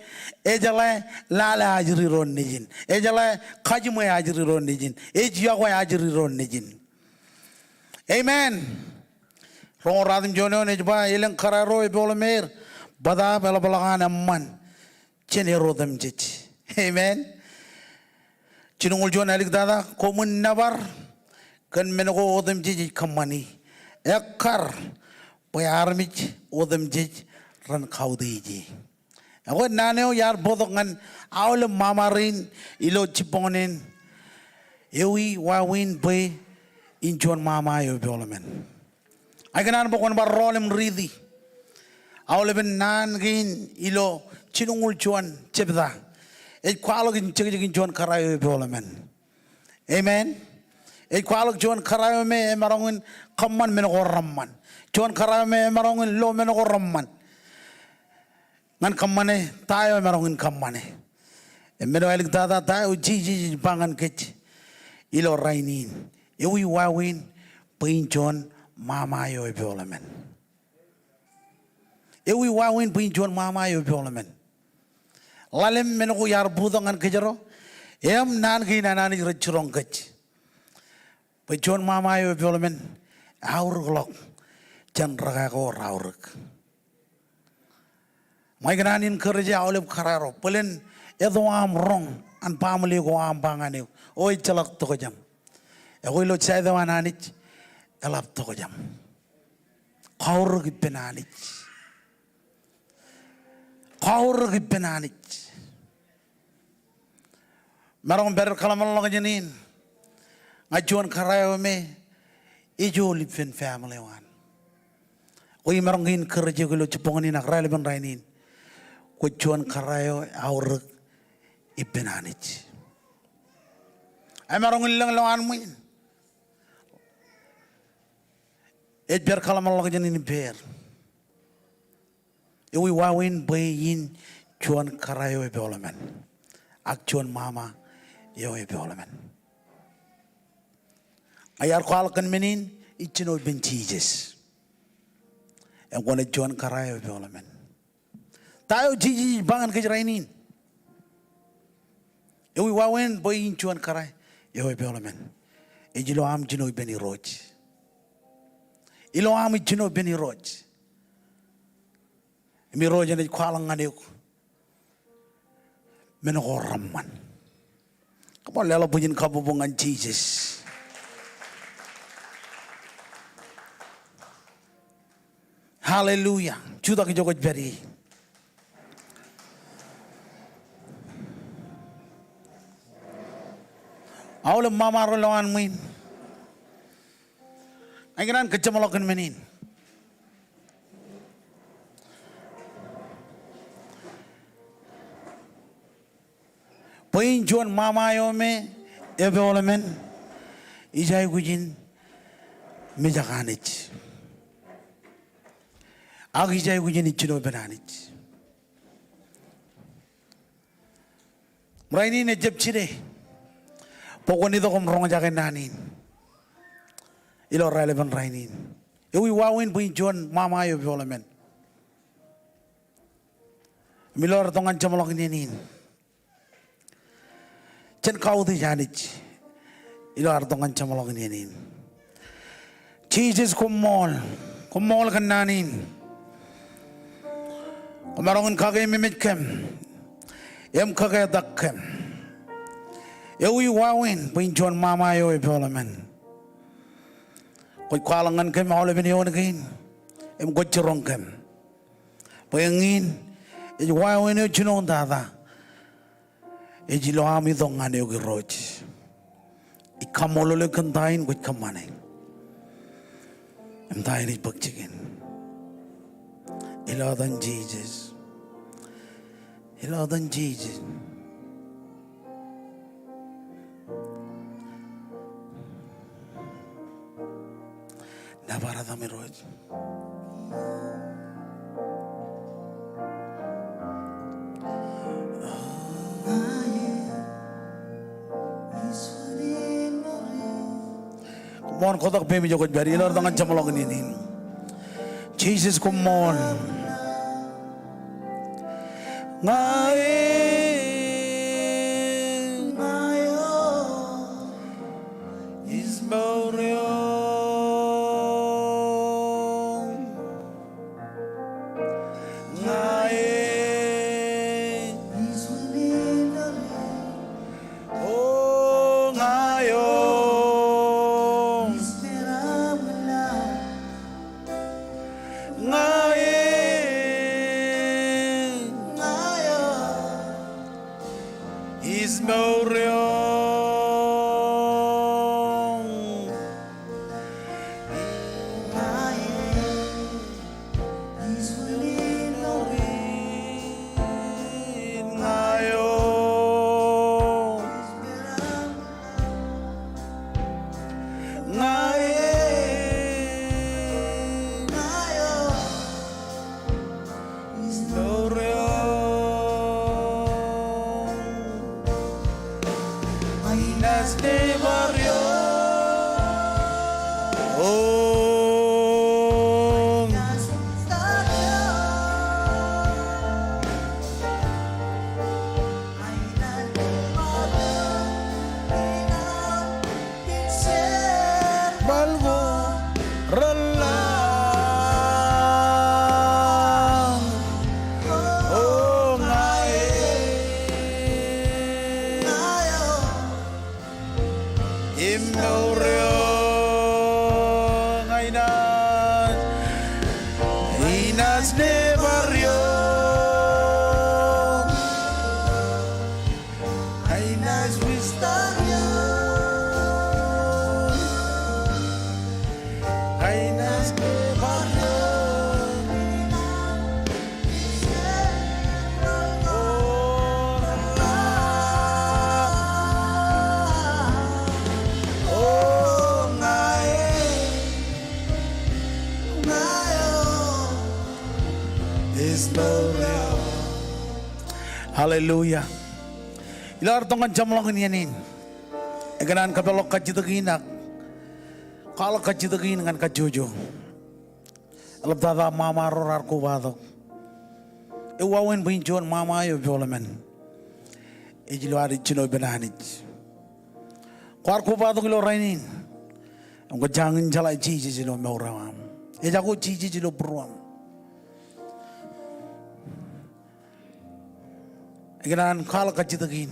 ejeḷā lale ajri doon nejin. Ejeḷā kajiṃwe ajri doon nejin. Ej yokwe ajri doon nejin. Amen. Roñoul ratimjuon eoon ej ba, elōñ kōrā ro epooḷmeir, bōtaab eḷapḷọk an eṃṃan jān er otemjej. Amen. Jilñuul juon āliktata, koṃwin nōbar kōn men ko otemjej ej kōṃṃani. Ekkar bwe armej otemjej ren kautiej e. Ekwe naan eo iar bōktok ñan aolep mama rein ilo jibboñōn in, ewi wāween bwe in juon mama eo epooḷmān. Ij kōṇaan bwe kwōn bar rọọl im riiti aolepen naan kein ilo jilñuul juon jebta. Ej kwaḷọk in jekjekin juon kōrā eo epooḷmān. Amen. Ej kwaḷọk juon kōrā eo me emaroñ in kōṃṃan men ko reṃṃan. Juon kōrā eo me emaroñ in lo men ko reṃṃan ñan kōṃṃane ta eo emaroñ in kōṃṃane. Im men eo āliktata, ta eo Jisōs ej ba ñan kōj ilo rainin? Ewi wāween bwe in juon mama eo epooḷmān? Ewi wāween bwe in juon mama eo epooḷmān? Ḷalem men ko iar bōktok ñan kōjro im naan kein an Anij rej jiroñ kōj bwe juon mama eo epooḷmān eaorōkḷọk jān rūkaki ko raorōk. Im ij kōṇaan encourage aolep kōrā ro, bōlen eto aṃ roñ an baaṃle ko aṃ ba ñan eok, o ejjeḷọk tokjān. Ekwe ilo side eo an Anij eḷap tokjān. Kwaorōk ippān Anij. Kwaorōk ippān Anij. Maroñ pād kōḷmānḷọkjeṇ in ñan juon kōrā eo me ejool ippān family eo an. Kwe imaroñ ke encourage eok ilo jibboñōn in ak raelepen rainin, kwōj juon kōrā eo eaorōk ippān Anij. Emaroñ in lōñ lowaan ṃwiin. Ej pād kōḷmānḷọkjeṇ in ippāer. Ewi wāween bwe in juon kōrā eo epooḷmān ak juon mama eo epooḷmān? Ak iar kwaḷọk kōn men in, ij jino ippān Jisōs. Im kwōnaaj juon kōrā eo epooḷmān. Ta eo Jisōs ej ba ñan kōj rainin? Ewi wāween bwe in juon kōrā eo epooḷmān? Ej ilo aṃ jino ippān Irooj. Ilo aṃ ij jino ippān Irooj. Im Irooj enaaj kwaḷọk ñan eok men ko reṃṃan. Come on, leḷọk bwijin kabbokbok ñan Jisōs. Hallelujah. Jutak ijo kwōj pād ie. Aolep mama ro lowaan ṃwiin. Ij kōṇaan kōjjeṃḷọk kōn men in. Bwe in juon mama eo me epooḷmān, ij aikuj in mijak Anij. Ak ij aikuj in ij jino ippān Anij. Rainin ejjab jide bwe kwōn itok im roñjake naan in ilo raelepen rainin. Ewi wāween bwe in juon mama eo epooḷmān? Im ilo ad tok ñan jeṃḷọkin iien in, jen kautiej Anij ilo ad tok ñan jeṃḷọkin iien in. Jisōs, koṃṃool. Koṃṃool kōn naan in. Kwōmaroñ in kakeememej kōm im kaketak kōm. Ewi wāween bwe in juon mama eo epooḷmān? Kwōj kwaḷọk ñan kōm aolepen eoon kein im kwōj jiroñ kōm. Bwe eñin ej wāween eo jinoin tata ej ilo aṃ itok ñan eok Irooj. Ij kaṃṃoolol eok kōn ta in kwōj kōṃṃane im ta in ej bōk jikin. Ilo etan Jisōs. Ilo etan Jisōs. Nōbar etaṃ Irooj. Koṃṃool, kotak peiṃ ijo kwōj pād ie ilo ad tok ñan jeṃḷọkin iien in. Jisōs, koṃṃool. Ña e, ña eo, ij mour eok. Ña e, o ña eo. Ña e, ña eo. Ij mour eok. Ña eo. Ña e, ña eo. Ij mour eok. Ainaaj nebar eok. O. Bar ko reḷḷap. O ña e, ña eo. Im mour eok. Ainaaj, ainaaj nebar eok. Ainaaj wisdom eok. Ainaaj nebar eok. O ña e, ña eo. Ij mour eok. Hallelujah. Ilo ad tok ñan jeṃḷọkin iien in, ikōṇaan kōpeḷḷọk kajjitōk in ak kwaḷọk kajjitōk in ñan kajjojo. Eḷaptata ṃaṃa ro raar kobatok. Ewāween bwe in juon ṃaṃa eo peḷḷọk men. Ej ilo ad jino ippān Anij. Kwaar kobatok ilo rainin im kwōjañin jeḷā Jisōs ilo mour eo aṃ. Ejako Jisōs ilo būruōṃ. Ikōṇaan kwaḷọk kajjitōk in.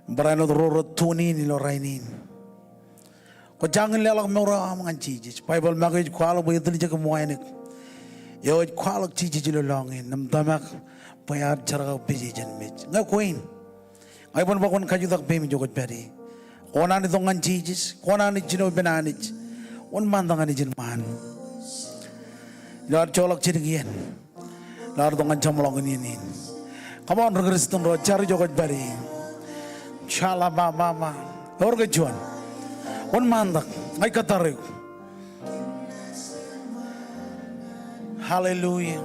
Barāinwōt ro rej tune in ilo rainin, kwōjañin leḷọk mour eo aṃ ñan Jisōs. Baibōḷ make ej kwaḷọk bwe etiljek im wānōk eo ej kwaḷọk Jisōs ilo lọñiin im tōmak bwe ear jerkakpeje jān mej. Ñe kwein, ña iban bwe kwōn kajutak peiṃ ijo kwōj pād ie. Kwō kōṇaan itok ñan Jisōs, kwō kōṇaan jino ippān Anij. Wōnṃaantak ñan ijin ṃaan. Ilo ad joḷọk jidik iien, ilo ad tok ñan jeṃḷọkin iien in. Come on, ri Kristian ro, jar ijo kwōj pād ie. Jala ma ma ma. Ewōr ke juon? Wōnṃaantak, ña ij kōttar eok. Hallelujah.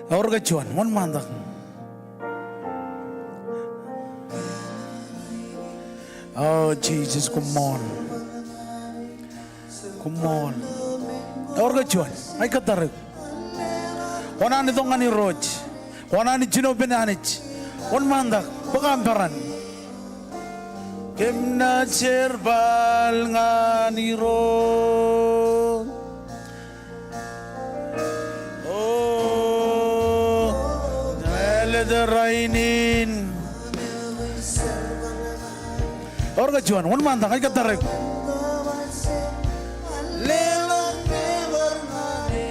Ewōr ke juon? Wōnṃaantak. O Jisōs, koṃṃool. Koṃṃool. Ewōr ke juon? Ña ij kōttar eok. Kwō kōṇaan itok ñan Irooj. Kwō kōṇaan jino ippān Anij. Wōnṃaantak bwe kōn peran. Kōm naaj jerbal ñan Irooj. O, ña āliktata rainin. Ewōr ke juon? Wōnṃaantak, ña ij kōttar eok. Leḷọk nebar ñan e.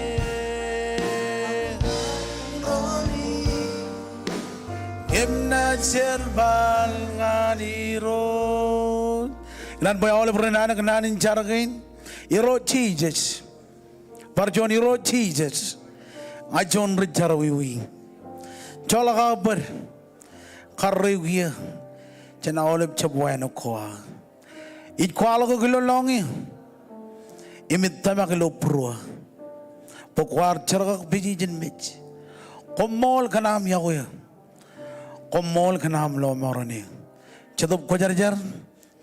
Kōm naaj jerbal ñan Irooj. Ikōṇaan bwe aolep ren anōk naan in jar kein. Irooj Jisōs. Bar juon, Irooj Jisōs, ña juon ri jerọwiwi. Joḷọk aō bōd. Karreoik eō jān aolep jab wānōk ko aō. Ij kwaḷọk eok ilo lọñiō im ij tōmak ilo būruō bwe kwaar jerkakpeje jān mej. Koṃṃool kōn aṃ iọkwe eō. Koṃṃool kōn aṃ lọmọọren eō. Jetōb Kwōjarjar,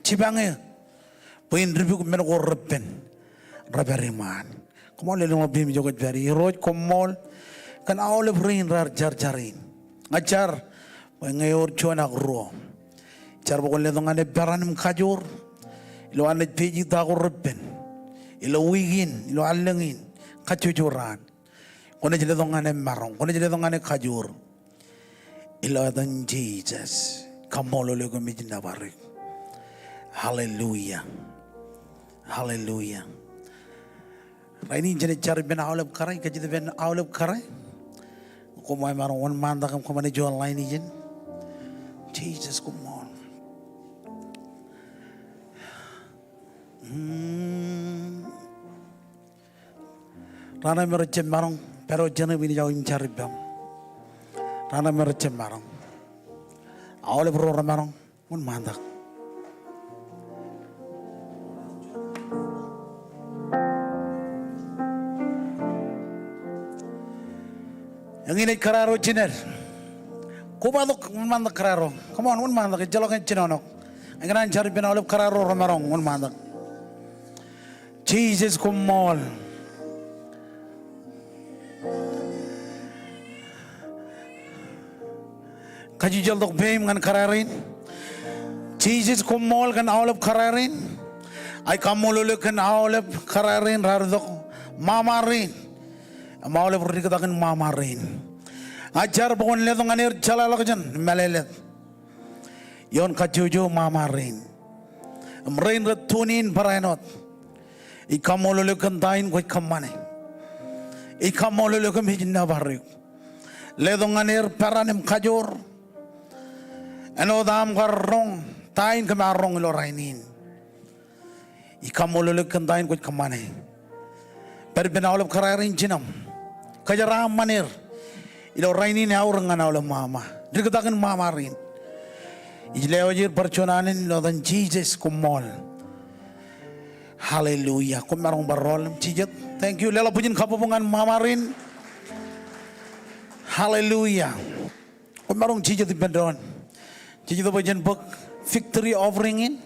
jipañ eō bwe in dipuk men ko repen rej pād iṃaan. Koṃṃool, lelōñḷọk peiṃ ijo kwōj pād ie. Irooj, koṃṃool kōn aolep rein raar jar jar in. Ña ij jar bwe ñe ewōr juon ak ruo, ij jar bwe kwōn letok ñan e peran im kajoor ilo an naaj pād ita ko reppen ilo wiik in, ilo allōñ in, kajjojo raan. Kwōnaaj letok ñan e maroñ, kwōnaaj letok ñan e kajoor. Ilo etan Jisōs, kaṃṃoolol eok im ij nōbar eok. Hallelujah. Hallelujah. Rainin jenaaj jar ippān aolep kōrā, kajjitōk ippān aolep kōrā. Koṃ maroñ wōnṃaantak im kōṃṃane juon line ijin. Jisōs koṃṃool. Mm. Raan eo me rej jab maroñ, pād wōt jān eō im inaaj aō im jar ippaṃ. Raan eo me rej jab maroñ. Aolep ro remaroñ, wōnṃaantak. Eñin ej kōrā ro jined. Kobatok, wōnṃaantak kōrā ro. Come on, wōnṃaantak, ejjeḷọk eñin jinoin ṇe. Ikōṇaan jar ippān aolep kōrā ro remaroñ, wōnṃaantak. Jisōs koṃṃool. Kajjojo tok peiṃ ñan kōrā rein. Jisōs koṃṃool kōn aolep kōrā rein. Ij kaṃṃoolol eok kōn aolep kōrā rein raar itok ṃaṃa rein im aolep ro rej diktak in ṃaṃa rein. Ña ij jar bwe kwōn letok ñan er jeḷāḷọkjeṇ im mālōtlōt ioon kajjojo ṃaṃa rein im rein rej tune in barāinwōt. Ij kaṃṃoolol eok kōn ta in kwōj kōṃṃane. Ij kaṃṃoolol eok im ij nōbar eok. Letok ñan er peran im kajoor āinwōt aṃ kar roñ ta in kōm ar roñ ilo rainin. Ij kaṃṃoolol eok kōn ta in kwōj kōṃṃane. Pād ippān aolep kōrā rein jinem. Kōjeraaṃṃan er ilo rainin eaorōk ñan aolep ṃaṃa, diktak in ṃaṃa rein. Ij lewōj er bar juon alen ilo etan Jisōs, koṃṃool. Hallelujah. Koṃ maroñ bar rọọl im jijet. Thank you. Leḷọk bwijin kabbokbok ñan ṃaṃa rein. Hallelujah. Koṃ maroñ jijet ippān doon. Jijet bwe jen bōk victory offering in.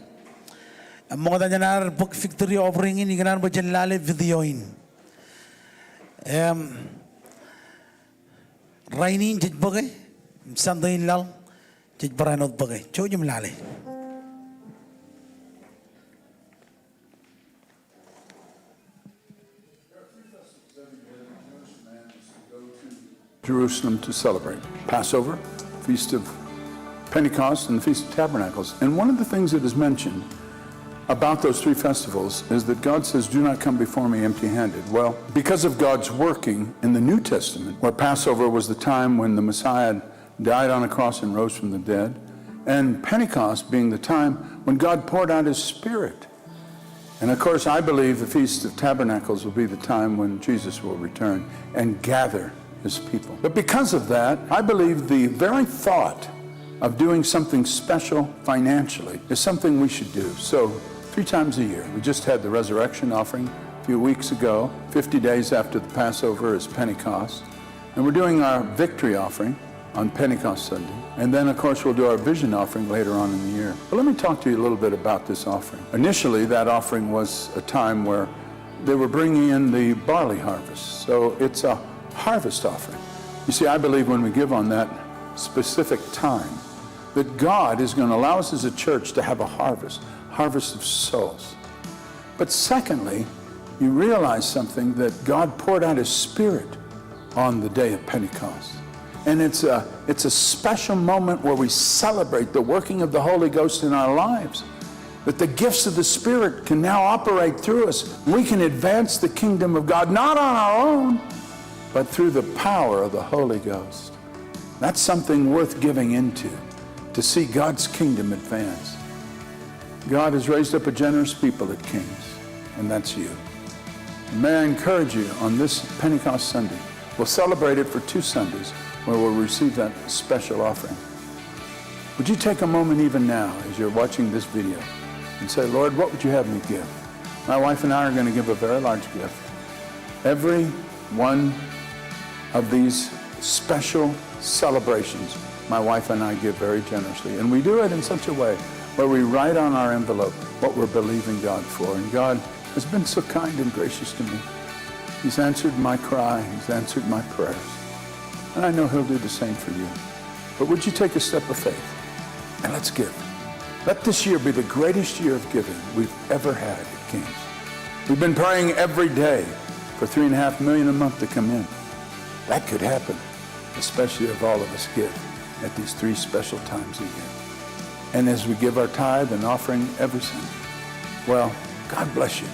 Im ṃokta jān ad bōk victory offering in, ikōṇaan bwe jen lale video in. Im rainin jej bōke, im Sunday in laḷ jej barāinwōt bōke. Jouj im lale. Jerusalem to celebrate Passover, Feast of Pentecost, and the Feast of Tabernacles. And one of the things that is mentioned about those three festivals is that God says, "Do not come before me empty-handed." Well, because of God's working in the New Testament, where Passover was the time when the Messiah died on a cross and rose from the dead, and Pentecost being the time when God poured out his Spirit. And of course, I believe the Feast of Tabernacles will be the time when Jesus will return and gather his people. But because of that, I believe the very thought of doing something special financially is something we should do. So, three times a year, we just had the resurrection offering a few weeks ago. Fifty days after the Passover is Pentecost. And we're doing our victory offering on Pentecost Sunday. And then, of course, we'll do our vision offering later on in the year. But let me talk to you a little bit about this offering. Initially, that offering was a time where they were bringing in the barley harvest. So it's a harvest offering. You see, I believe when we give on that specific time, that God is gonna allow us as a church to have a harvest, harvest of souls. But secondly, you realize something, that God poured out his Spirit on the day of Pentecost. And it's a, it's a special moment where we celebrate the working of the Holy Ghost in our lives, that the gifts of the Spirit can now operate through us. We can advance the kingdom of God, not on our own, but through the power of the Holy Ghost. That's something worth giving into, to see God's kingdom advance. God has raised up a generous people at King's, and that's you. And may I encourage you on this Pentecost Sunday, we'll celebrate it for two Sundays, where we'll receive that special offering. Would you take a moment even now as you're watching this video and say, "Lord, what would you have me give?" My wife and I are gonna give a very large gift. Every one of these special celebrations, my wife and I give very generously. And we do it in such a way where we write on our envelope what we're believing God for. And God has been so kind and gracious to me. He's answered my cry. He's answered my prayers. And I know He'll do the same for you. But would you take a step of faith? And let's give. Let this year be the greatest year of giving we've ever had at King's. We've been praying every day for three and a half million a month to come in. That could happen, especially if all of us give at these three special times a year. And as we give our tithe and offering every Sunday, well, God bless you.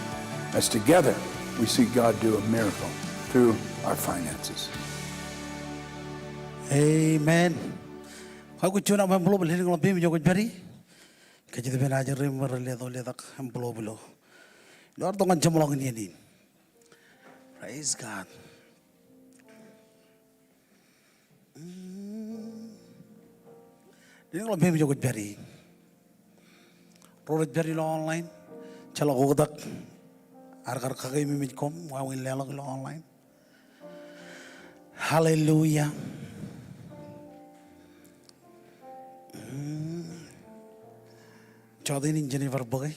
As together we see God do a miracle through our finances. Amen. Kwōj juon aṃ envelope, lelōñḷọk peiṃ ijo kwōj pād ie. Kōjatpen ajri im bar letok letak envelope ilo. Ilo ad tok ñan jeṃḷọkin iien in. Praise God. Lelōñḷọk peiṃ ijo kwōj pād ie. Ro rej pād ilo online, ejjeḷọk oktak. Ar kar kakeememej koṃ wāween leḷọk ilo online. Hallelujah. Jọteen in jen bar bōke.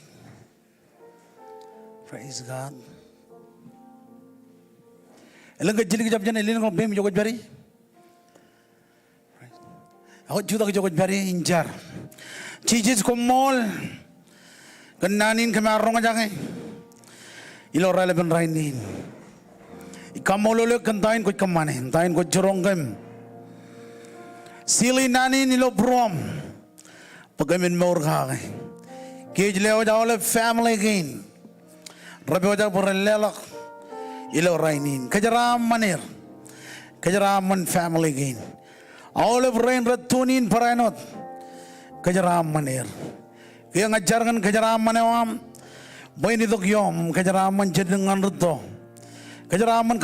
Praise God. Elōñ ke jidik jab jān e, lelōñḷọk peiṃ ijo kwōj pād ie. Ak jutak ijo kwōj pād ie in jar. Jisōs, koṃṃool kōn naan in kōm ar roñjake ilo raelepen rainin. Ij kaṃṃoolol eok kōn ta in kwōj kōṃṃane, ta in kwōj jiroñ kōm. Seal e naan in ilo būruōm bwe kōmin mour kake. Kiiō ej lewōj aolep family kein repojak bwe ren leḷọk ilo rainin. Kōjeraaṃṃan er. Kōjeraaṃṃan family kein. Aolep rein rej tune in barāinwōt, kōjeraaṃṃan er. Kiiō ña jar kōn kōjeraaṃṃan eo aṃ bwe en itok ioom. Kōjeraaṃṃan jiddik ñan rūtto. Kōjeraaṃṃan